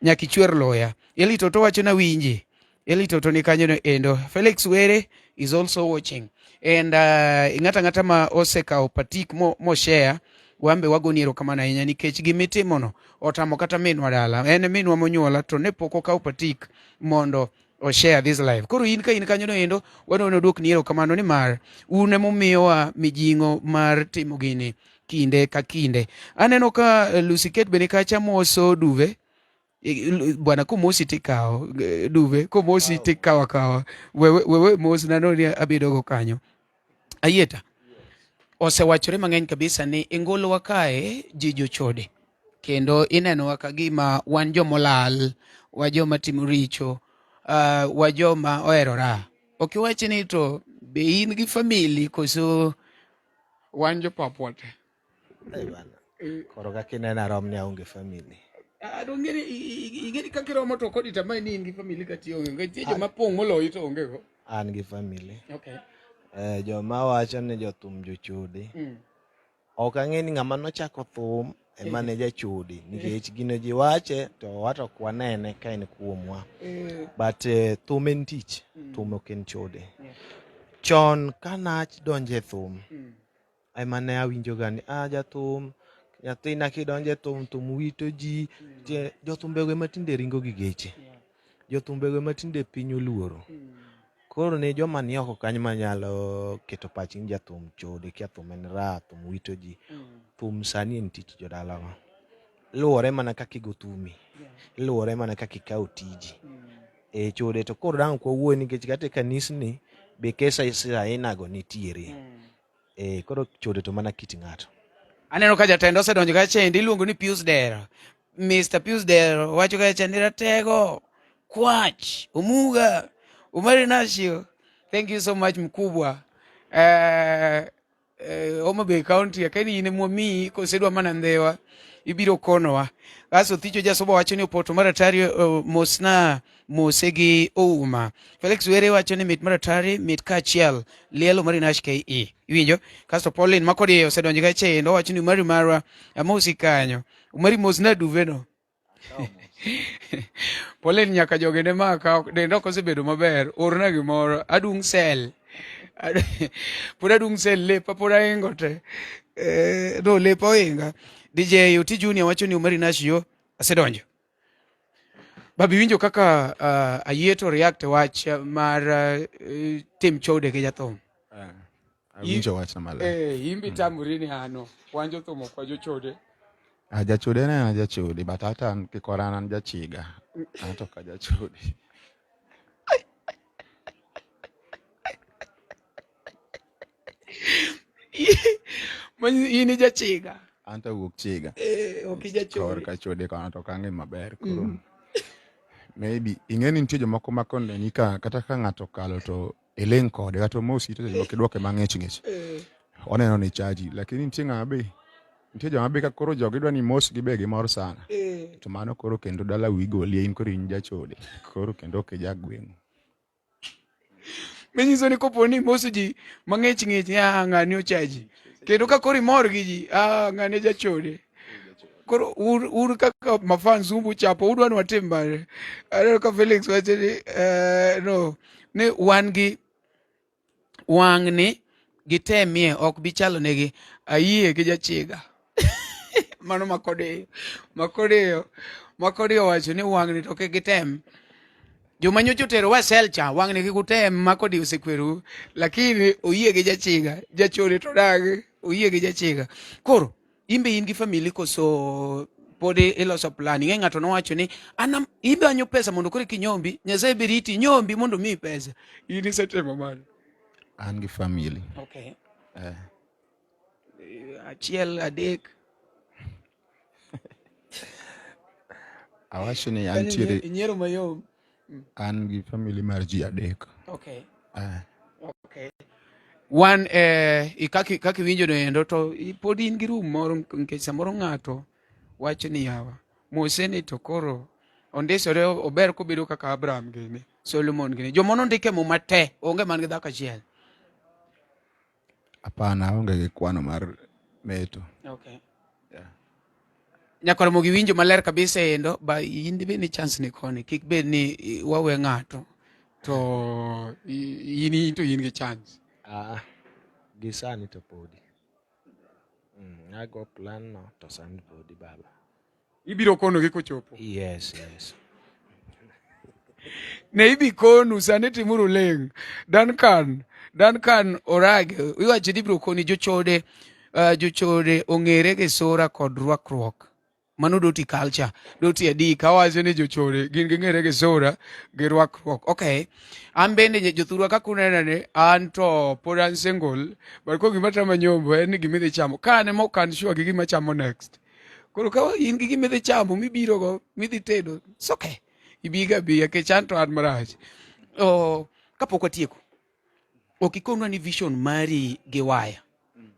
Nyaka ichwer loya. Eli Toto wacho na winji. Eli Toto ni kanyo no endo. Felix Were is also watching. And ng'ata ng'ata ma osekawo patik mo share wambe wagoni erokamano ahinya nikech gimitimono otamo kata minwa dala. En minwa monyuola to ne pok okawo patik mondo o share this live. Koro in ka in kanyo no endo wadwaro duokni erokamano nimar un emomiyowa mijing'o mar timo gini kinde ka kinde. Aneno ka Lucy Kate bende kacha moso Duve. Bwana komosi tikawo Duve, komosi tikawo akawa. Wewe wewe mos nano ni abedo go kanyo. Ayieta. Osewachore mang'eny kabisa ni e ngolowa kae ji jochode. Kendo inenowa ka gima wan jomolal, wa joma timo richo, wa joma ohero raha. Ok iwach ni to be in gi family koso wan jopapwa te? Ei bana. Koro kaka ineno arom ni aonge family. Donge ni ing'e kaka iromo to kodi tama ni in gi family kata ionge. Nikech nitie joma pong' moloyi to onge go. An gi family. Okay. Joma wacho ni jothum jochode. Ok ang'e ni ng'ama nochako thum ema ne jachode nikech gino ji wache to wato ok wanene ka en kuomwa. But thum en tich, thum ok en chode. Chon ka nadonjo e thum, ema ne awinjo ga ni jathum nyathina kidonjo e thum, thum wito ji. Jothumbego ema tinde ringo gi geche. Jothumbego ema tinde piny oluoro. Koro ne joma ni oko kanyo manyalo keto pachgi ni jathum chode, kia thum en raha, thum wito ji. Thum sani en tich jodalawa. Luwore mana kaka igo thumi. Luwore mana kaka ikawo tiji. E chode to koro dang' ok wawuoye nikech kata e kanisni be kesa ainago nitiere. Eh, koro chode to mana kit ng'ato. Aneno ka jatend osedonjo kacha endi iluongo ni Pius Dero. Mr. Pius Dero wacho kacha ni ratego, kwach, omuga, Omari Nashio. Thank you so much mkubwa. Eh, Homa Bay County akeni in emwamiyi kosedwa mana ndhiwa ibiro konowa. Kasto Thicho Jasoba wacho ni opoto mar atari mosna mose gi ouma. Felix Were wacho ni mit mar atari mit kaachiel lielo Omari Nash KE. Iwinjo? Kasto Pauline makodi osedonjo ka chendo wacho ni Omari marwa amosi kanyo. Omari mosna duveno. Pauline nyaka joge ne maka denda ok osebedo maber. Orna gimoro adung' sel. Pod adung' sel lepa pod ahingo te. No lepa ohinga. DJ Oti Junior wacho ni Omari Nash yo asedonjo. Babi winjo kaka ayie to react wach mar tim chode gi jathum. Awinjo wachno maler. Imbi tamori ni ano wan jothum ok wajochode. Ah, jachode ne en jachode, but hata an kikora an jachiga. An to ok ajachode. In jachiga. An to awuok chiga. Ok ijachode. Korka chode kono to ok ang'e maber koro. Maybe ing'e ni nitie jomoko ma koneni ka kata ka ng'ato okalo to iling' kode kata omosi to seche moko idwoke mang'ich ng'ich. Oneno ni chaji, lakini nitie ng'ama be nitie joma be ka koro jogi dwa ni mosgi be gimor sana. To mano koro kendo dala wiyi golie in koro in jachode. Koro kendo ok ija gweng'u. Manyiso ni kopo ni imoso ji mang'ich ng'ich ni ah ng'ani ochaji. Kendo ka koro imor gi ji, ah ng'ani jachode. Koro ur kaka mafans umbu chapo udwa ni watim mane. Aneno ka Felix wacho ni no ni wan gi wang'ni gitemie ok bi chalo negi ayie gi jachiga. Mano makodiyo. Makodiyo. Makodiyo wacho ni wang'ni to kik gitem. Joma nyocha otero wa sel cha wang'ni kik utem makodi osekwerou lakini oyie gi jachiga jachode to dagi oyie gi jachiga. Koro imbe in gi family koso pod iloso plan ing'e ng'ato nowacho ni an imanyo pesa mondo koro kinyombi Nyasaye be riti nyombi mondo omiyi pesa in isetimo mano. An gi family. Okay. Achiel adek. Awacho ni antiere inyiero mayom. An gi family mar ji adek. Okay. Okay. Wan kaka iwinjo no endo to pod in gi room moro nikech samoro ng'ato wacho ni yawa Mose ni to koro ondisore ober kobedo kaka Abraham gini Solomon gini joma nondike Muma te onge man gi dhako achiel. Hapana, aonge gi kwano mar meto. Okay. Yeah. Nyakwar Ramogi winjo maler kabisa endo ba in be ni chance ni koni kik bed ni wawe ng'ato to in to in gi chance. Ah, gi sani to podi. Ago plan no to sani podi baba. Ibiro kono gi kochopo. Yes, yes. Ne ibi konu sani timuru ling. Duncan, Duncan Orage, iwacho ni ibiro koni jochode, jochode ong'ere gi sura kod rwakruok. Mano doti culture, doti adika awacho ni jochode gin ging'ere gi sura gi rwakruok. Okay. An bende jothurwa kaka unena ni an to pod an single, but ko gima tama nyombo en ni gima idhi chamo. Ka an ema ok an sure gi gima chamo next. Koro ka in gi gima idhi chamo mibiro go, midhi tedo, it's okay. Ibiga biya kech an to an marach. Oh, kapok watieko, ok ikonwa ni vision mari gi waya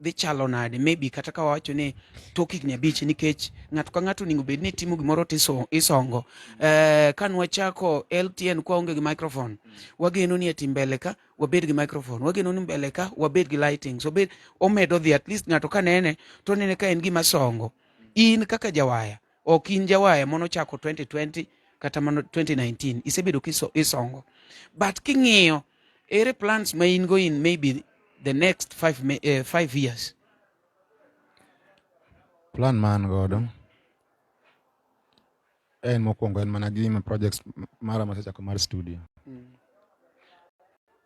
dhi chalo nade? Maybe kata ka wawacho ni tok higni 5 nikech ng'ato ka ng'ato onego bed ni timo gimoro to isongo. Ka nwachako LTN kwa onge gi microphone, wageno ni ati mbele ka wabed gi microphone, wageno ni mbele ka wabed gi lighting, so bed omedo dhi at least ng'ato ka nene to nene ka en gima songo. In kaka jawaya, ok in jawaya mano chako 2020 kata mano 2019, isebedo isongo. But king'iyo ere plans ma in go in maybe the next 5 years? Plan ma an godo en mokwongo en mana gima projects mara masechako mar studio.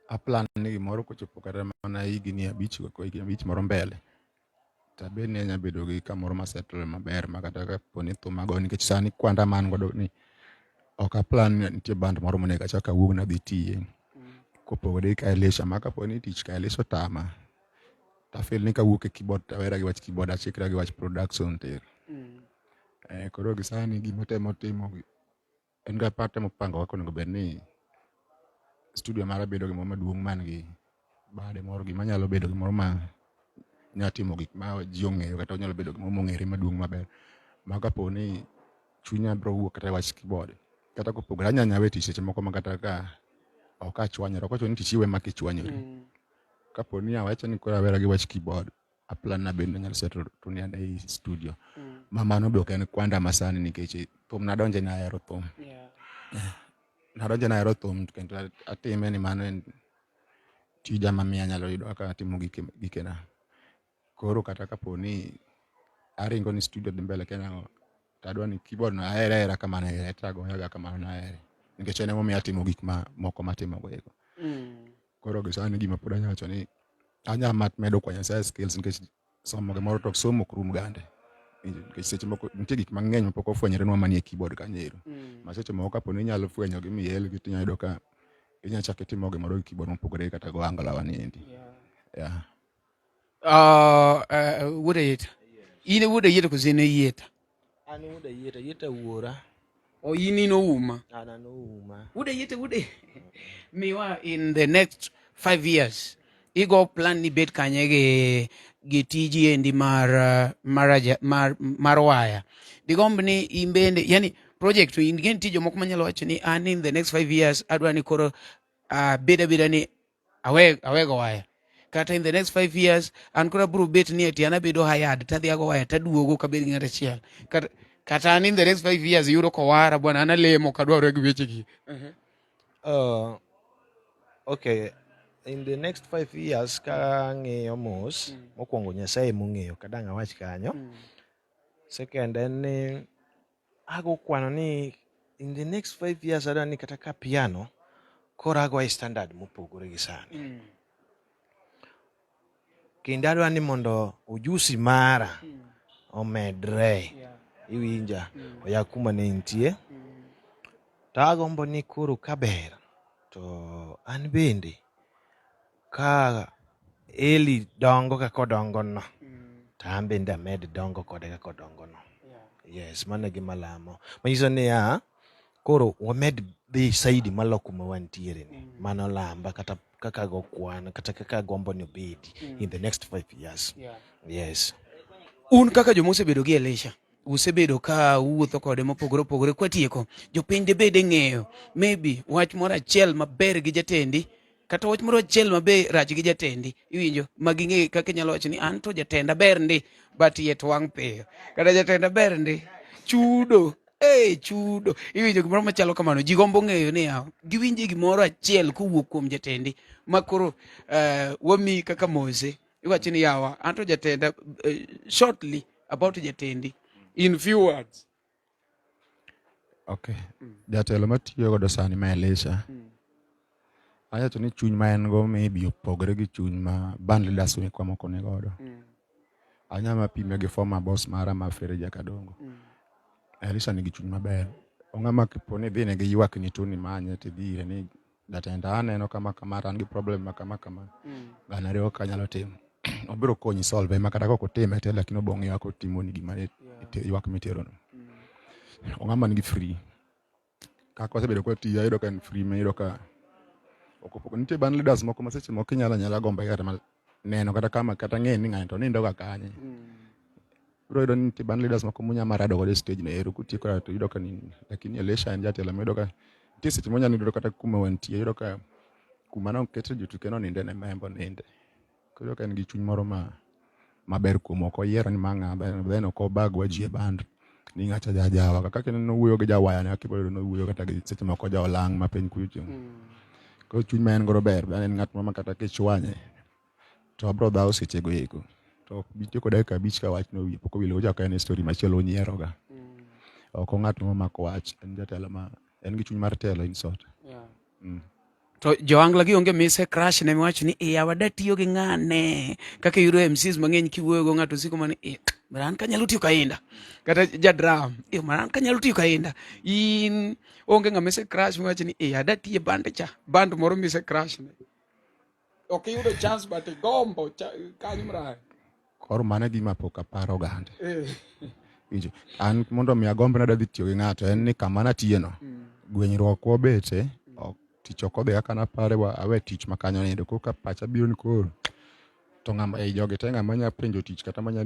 A plan ni gimoro kochopo kata mana higni 5 higni 5 moro mbele tabed ni anya bedo gi kamoro ma settle maber ma kata kapo ni thum ago nikech sani kwanda ma an godo ni ok a plan ni nitie band moro monego achak awuog nadhi tiye kopogore gi Kaelisha ma kapo ni tich Kaelisha otama To afeel ni kawuok e keyboard to awera gi wach keyboard achikra gi wach production tir. Koro gi sani gima atemo timo en ga atemo pango kaka onego bed ni studio mara bedo gimoro maduong' man gi bade moro gima nyalo bedo gimoro ma nyalo timo gik ma ji ong'eyo kata onyalo bedo gimoro mong'ere maduong' maber. Ma kapo ni chunya biro wuok kata e wach keyboard kata kopogore anya nya we tich seche moko ma kata ka ok achwanyora ok ochuno ni tich iwe mak ichwanyori. Kapo ni awacho ni koro awera gi wach keyboard a plan na bende anyalo settle to ni an ei studio. Ma mano be ok en kwanda masani nikech thum nadonje nahero thum. Nadonje nahero thum kendo atime ni mano en tija mamiyo anyalo yudo kaka atimo gikena. Koro kata kapo ni aringo ni studio dhi mbele kia nang'o to adwa ni keyboard no ahere ahera kamano ere to agoyo kamano nahere. Nikech en emomiyo atimo gik ma moko matimo go eko. Koro gi sani gima pod anyalo wacho ni anya medo kwa Nyasaye skills nikech somo gimoro to somo ok rum gande. Nikech seche moko nitie gik mang'eny mapok ofwenyorenwa manie keyboard kanyo ero. Ma seche moko kapo ni inyalo fwenyo gi miel gi tinyalo yudo ka inyalo chako itimo gimoro gi keyboard mopogore kata go angla wa ni endi. Yeah. Wuod Ayieta. In e wuod Ayieta koso in e Yieta? An wuod Ayieta, Ayieta wuora. O in in Ouma? An an Ouma. Wuod Ayieta, wuod Miwa in the next 5 years igo plan ni bet kanye gi tiji endi mar waya. Digomb ni in bende, yani project in gi nitie jomoko manyalo wacho ni an in the next 5 years adwa ni koro bed abeda ni awego waya. Kata in the next 5 years an koro abiro bet ni ati an abedo hired tadhi ago waya taduogo kabed gi ng'at achiel. Kata an in the next 5 years yudo kowara bwana an alemo kadwarore gi wechegi. Okay, in the next 5 years ka ang'iyo mos, mokwongo Nyasaye mong'eyo kadang' awach kanyo. Second en ni ago kwano ni in the next 5 years adwa ni kata ka piano koro ago e standard mopogore gi sani. Kendo adwa ni mondo ujusi mara omedre. Iwinja oya kuma ne nitie. To agombo ni koro kaber to an bende ka Eli dongo kaka odongo no, to an bende amed dongo kode kaka odongo no. Yes, mano e gima lamo. Manyiso niya, koro wamed dhi saidi malo kuma wantiere ni. Mano lamba kata kaka go kwan, kata kaka gombo ni obedi in the next 5 years. Yes. Un kaka joma osebedo gi Elisha, usebedo ka uwuotho kode mopogore opogore kwatieko, jopiny dibed e ng'eyo maybe wach moro achiel maber gi jatendi kata wach moro achiel maber rach gi jatendi, iwinjo ma ging'e kaka inyalo wacho ni an to jatenda ber ndi but iye to wang' piyo, kata jatenda ber ndi chudo, chudo, iwinjo gimoro machalo kamano. Ji gombo ng'eyo ni yawa giwinje gimoro achiel kowuok kuom jatendi ma koro wami kaka Mose iwacho ni yawa an to jatenda, shortly about jatendi in few words. Okay. Jatelo matiyo godo sani ma Elisha, awacho ni chuny ma en go maybe opogore gi chuny ma band leaders mekwa moko ni godo. Anyalo pime gi former boss mara ma Fere Jakadongo. Elisha nigi chuny maber. Ong'ama kipo ni idhine gi ywak ni to ni manye tidhi ire ni jatenda aneno kama kama to an gi problem ma kama kama. Gana ariyo kaka anyalo timo. Obiro konyi solve ma kata kok otime te lakini obiro ng'iyo kaka otimoni gima ywak mitero no. Ong'ama nigi free. Kaka wasebedo kwatiyo ayudo ka en free ma iyudo ka ok opogore. Nitie band leaders moko ma seche moko inyalo anyala gombo kata neno kata kama kata ng'e ni ng'ani to nindo ga kanye. Ibiro yudo ni nitie band leaders moko munya marado godo e stage no ero kutieko to iyudo ka ni lakini Elisha en jatelo miyudo ka nitie seche monyalo yudo kata kuma wantie iyudo ka kuma nokete jotuke no ninde ne membo ninde. Koro ka en gi chuny moro ma maber kuom ok oyiero ni ma ng'a then ok obagwa ji e band ni ng'acha jajawa kaka kineno wuoyo gi jawaya ne kaka ibiro yudo wuoyo kata gi seche moko ja olang' ma piny kucho. Koro chuny ma en godo ber en ng'at ma kata kichwanye to obiro dhawo seche go eko to ok bi tieko dakika 5 ka wachno wiye pok owil ochako en story machielo onyiero ga. Ok ong'at momako wach en jatelo ma en gi chuny mar telo in sort. To joangla gi onge mise crash ne miwacho ni yawa da tiyo gi ng'ane kaka iyudo MCs mang'eny kiwuoyo go ng'ato siko mani mara an kanyalo tiyo kainda kata ja drum mara an kanyalo tiyo kainda in onge ng'ama ise crash miwacho ni ada tiyo band cha band moro mise crash ne. Ok iyudo chance but igombo kanyo mrae. Koro mano e gima pok aparo gande. Eh. Winjo, an mondo mi agomb ni adhi tiyo gi ng'ato en ni kama natiyeno, mm. gwenyruok wabete, mm. ok tich ok odhi kaka napare wa awe tich ma kanyo nindo. Koro ka pacha biro ni koro to ng'ama ei jogi te ng'ama nya penjo tich kata manya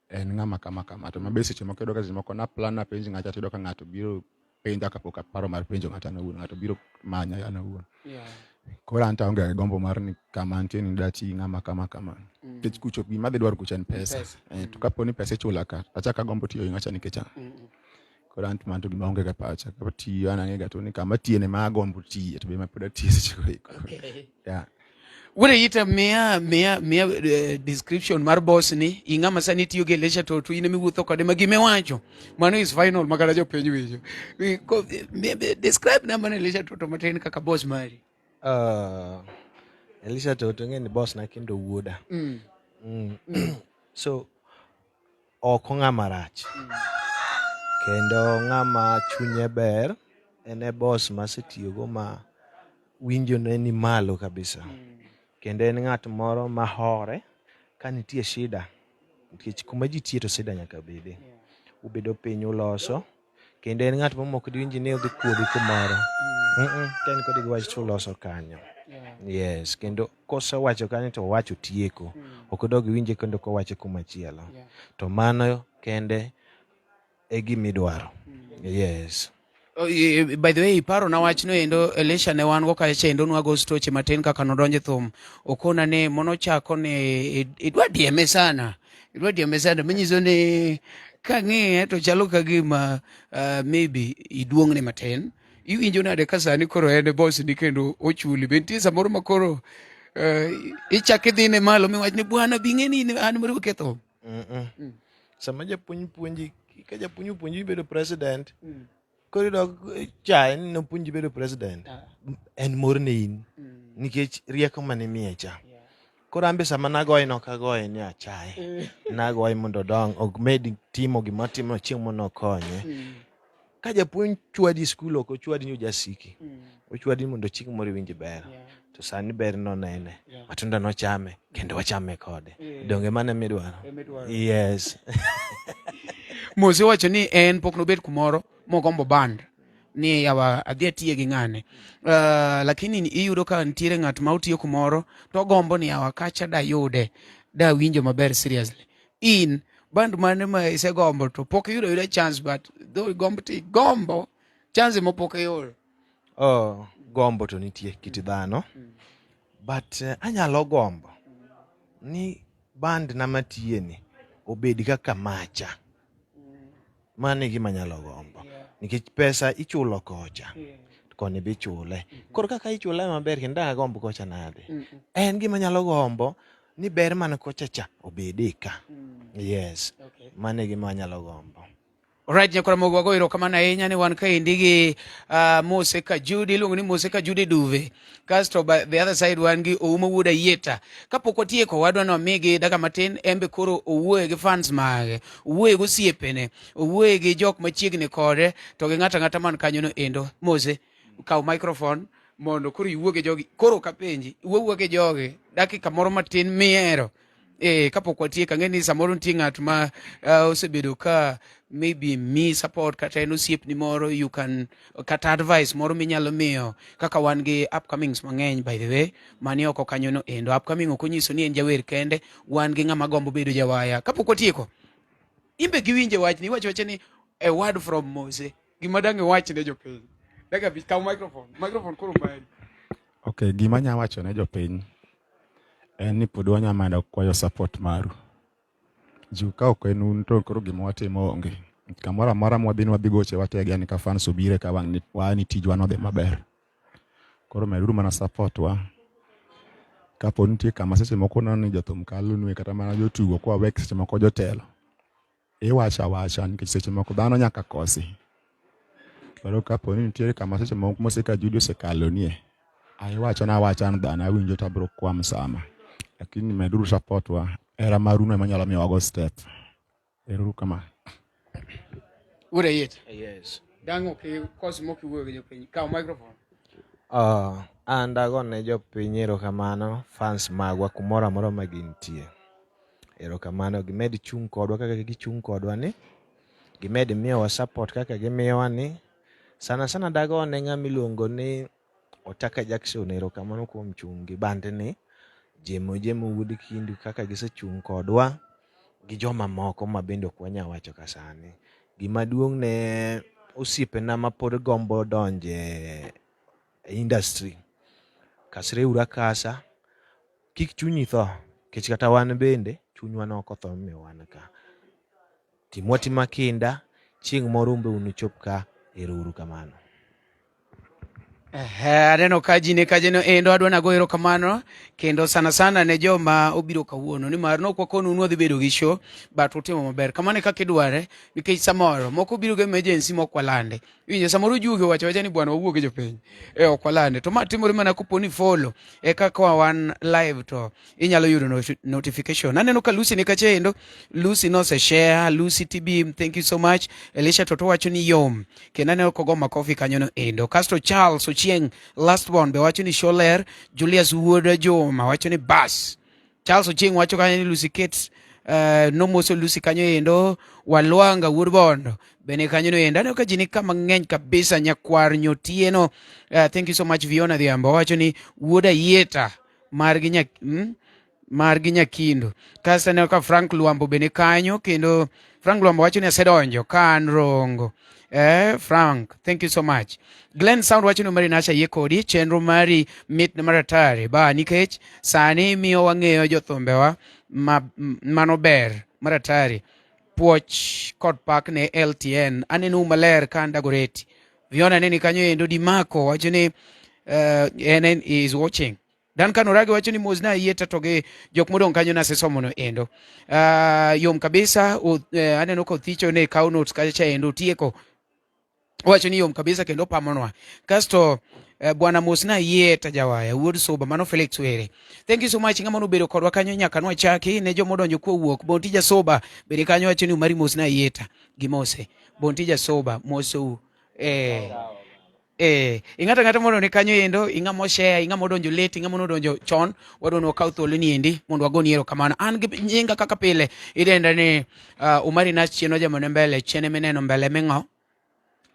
en ng'ama kama kama to mabe seche moko iyudo ka seche moko na plan napenj ng'acha to iyudo ka ng'ato biro penja kapok aparo mar penjo ng'ato an awuon ng'ato biro manya an awuon yeah. Koro an to aonge gi gombo mar ni kama antie ni dati ng'ama kama kama mm. Nikech kucho gima adhi dwaro kucho en pesa, pesa. Eh, mm. To kapo ni pesa ichula ka achak agombo tiyo gi ng'acha nikech ang'o mm. Koro an to mano to gima onge ga pacha ka tiyo an ang'e ga to ni kama tiye ne ma agombo tiye to be ma pod atiye seche go eko okay. Yeah. Wore ita miya miya miya uh, description mar boss ni ing'ama sani tiyo gi Elisha to to in emiwuotho kode ma gime wacho mano is final makata jopiny winjo describe na mana Elisha Toto matin kaka boss mari. Elisha Toto ng'e ni boss na kendo wuoda. Mm. Mm. Mm. So ok ong'ama rach. Mm. Kendo ng'ama chunye ber en e boss masetiyogo ma winjo ne ni malo kabisa. Mm. Kendo en ng'at moro ma hore ka nitie shida nikech kuma ji tie to shida nyaka bede. Yeah. Ubedo piny uloso kendo en ng'at mok diwinji ni odhi kuodhi kumoro. Mm. Mm -mm. Ka en kodi gi wach to uloso kanyo. Yeah. Yes, kendo kosewacho kanyo to owacho tieko. Mm. Ok odog iwinje kendo kowacho kumachielo. Yeah. To mano kende e gima idwaro. Mm. Yes. Oh, by the way, iparo na wachno endo Elisha ne wan go kacha endo nwago stoche matin kaka nodonje thum. Okona ne monochako ne idwa dieme sana. Idwa dieme sana manyiso ni kang'iye to chalo ka gima maybe iduong'ne matin. Iwinjo nade ka sani koro en e boss ni kendo ochuli. Be nitie samoro ma koro ichak idhine malo miwach ni bwana bi ng'e ni an mar ketho. Mm -mm. Mm. Sama japuonj puonji, ka japuonj opuonji bedo president, mm. koro idok chaye ni nopuonji bedo president. Ah. En mor ne in. Mm. Nikech rieko mane imiye cha. Yeah. Koro an be sama nagoye nok agoye ni achaye. Mm. Nagoye mondo odong, omed timo gima otimo chieng' mondo okonye. Mm. Ka japuonj chwadi e skul ok ochwadi ni ojasiki. Mm. Ochwadi mondo chieng' moro iwinj ber. Yeah. To sani ber nonene. Yeah. Matunda nochame kendo wachame kode. Yeah. Donge mano emidwaro? Yes. Mose wacho ni en pok nobet kumoro mogombo band ni yawa adhi atiye gi ng'ane. Lakini iyudo ka nitiere ng'at ma otiyo kumoro to ogombo ni yawa kacha dayude da winjo maber seriously. In band mane ma isegombo to pok iyudo yuda chance but though igombo to igombo chance mo pok iyudo. Oh, gombo to nitie kit dhano. Mm. But anyalo gombo ni band na matiye ni obed kaka macha. Mano e gima anyalo gombo. Nikech pesa ichulo kocha. Koni be ichule. Koro kaka ichule maber kendo dang' agomb kocha nade. En gima anyalo gombo ni ber man kocha cha obede ka. Yes. Okay. Mano e gima anyalo gombo. Alright, nyakwara Mogo wago erokamano ahinya ni wan kaendi gi Mose Kajudi, iluongo ni Mose Kajudi Duve. Kasto by the other side wan gi Oumo Wuod Ayieta. Kapok watieko wadwa ni wamigi dakika matin embe koro owuoye gi fans mage, owuoye gi osiepene, owuoye gi jok machiegni kode to gi ng'ato ang'ata man kanyono endo. Mose, kaw microphone mondo koro iwuo gi jogi. Koro kapenji, iwuo gi jogi dakika moro matin mihero. Kapok watieko ang'e ni samoro nitie ng'at ma osebedo ka maybe mi support kata en osiepni moro you can kata advice moro minyalo miyo kaka wan gi upcomings mang'eny by the way mani oko kanyo no endo upcoming ok onyiso ni en jawer kende wan gi ng'ama gombo bedo jawaya kapok watieko imbe giwinje wachni iwacho wacha ni a word from Mose gima dang' iwach ne jopiny dakika abich kaw microphone microphone koro mari. Okay, gima anya wacho ne jopiny en ni pod wanya mana kwayo support maru. Juu ka ok en un to koro gima watimo onge. Kamoro amora mwadhi ni wadhi goche watege ni ka fans obire ka wang' ni wa ni tijwa nodhi maber. Koro meduru mana support wa. Kapo nitie kama seche moko uneno ni jothum kalonue kata mana jotugo kwa wek seche moko jotelo. Iwacho awacha nikech seche moko dhano nyaka kosi. Koro kapo ni nitiere kama seche moko Mose Kajudi osekalonie, iwachona awacha an dhano awinjo to abiro kwam sama. Lakini meduru support wa, hera maruno ema nyalo miyo wago step. Ero uru kamano. Wuod Ayiet. Yes. Dang' ok ikos mok iwuoyo gi jopiny. Kaw microphone. An dagone jopiny erokamano, fans magwa kumoro amora ma gintie. Erokamano, gimed chung' kodwa kaka gichung' kodwa ni, gimed miyowa support kaka gimiyowa ni. Sana sana dagone ng'ama iluongo ni Otaka Jackson erokamano kuom chung' gi bandni. Jemo Jemo wuod Kindu kaka gisechung' kodwa gi joma moko ma bende ok wanyal wacho ka sani. Gima duong' ne osiepena ma pod gombo donje e industry, kasreuru akasa, kik chunyi tho, nikech kata wan bende chunywa ne ok otho momiyo wan ka. Timwa atima kinda, chieng' moro un be unuchop ka. Ero uru kamano. Aneno ka ji ne kajeno endo adwa nago erokamano kendo sana sana ne joma obiro kawuono nimar nok wakonu ni wadhi bedo gi show but utimo maber kamano e kaka idware nikech samoro moko biro gi emergency mok walande Iwinjo samoro juogi owacho wacha ni bwana wawuog e jopiny. E ok walande. To ma timore mana kopo ni follow e kaka wan live to inyalo yudo notification. Aneno ka Lucy ni kacha endo. Lucy nose share, Lucy TB, thank you so much. Elisha Toto wacho ni yom. Kendo aneno kogo makofi kanyo no endo. Kasto Charles Ochieng last one be wacho ni sholer. Julius Wuod Juma wacho ni bas. Charles Ochieng wacho kanyo ni Lucy Kate nomoso Lucy kanyo endo. Walwanga Wuod Bondo bende kanyo no endo. Aneno ka ji ni kama ng'eny kabisa. Nyakwar Nyotieno, thank you so much. Viona Dhiambo wacho ni Wuod Ayieta margi nya margi Nyakindo. Kasto aneno ka Frank Luambo bende kanyo kendo Frank Luambo wacho ni asedonjo ka an Rongo. Frank, thank you so much. Glenn Sound wacho ni Mari Nasha yie kodi chenro mari mit maratari ba nikech sani miyo wang'eyo jothumbewa ma, mano ber maratari puoch kod pak ne LTN aneno maler ka an Dagoretti. Viona neni kanyo endo Dimako wacho ni NN is watching. Duncan Orage wacho ni mos na yie to gi jok modong' kanyo nasesomo no endo. Yom kabisa aneno ka Othicho ne kawo notes kacha cha endo tieko. Wacho ni yom kabisa kendo pamonwa. Kasto bwana mos na yie ta jawaya wuod Suba mano Felix Were. Thank you so much ng'ama nobedo kodwa kanyo nyaka nwachaki ne jomodonjo kowuok. Bontija Soba bende kanyo wacho ni Umari mos na yie ta gimose. Bontija Soba mosou. Ing'ato ang'ata mondo ni kanyo endo, ing'ama oshare, ing'ama odonjo late, ing'ama nodonjo chon, wadwa ni wakaw thuolo ni endi mondo wagoni erokamano. An gi nyinga kaka pile idenda ni Umari Nash chien ojamone mbele, chien emineno mbele ming'o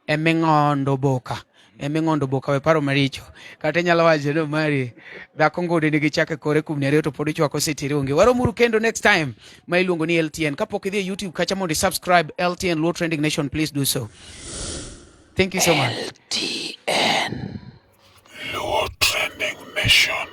eming'ondo boka eming'ondo boka we paro maricho kata inyalo wacho ni Umari dhako ngode nigi chak e kore kumni ariyo to pod ichwako sitiri onge. Waromuru kendo next time ma iluongo ni LTN. Kapok idhi e YouTube kacha mondo i subscribe LTN Luo Trending Nation, please do so. Thank you so much. LTN Luo Trending Nation.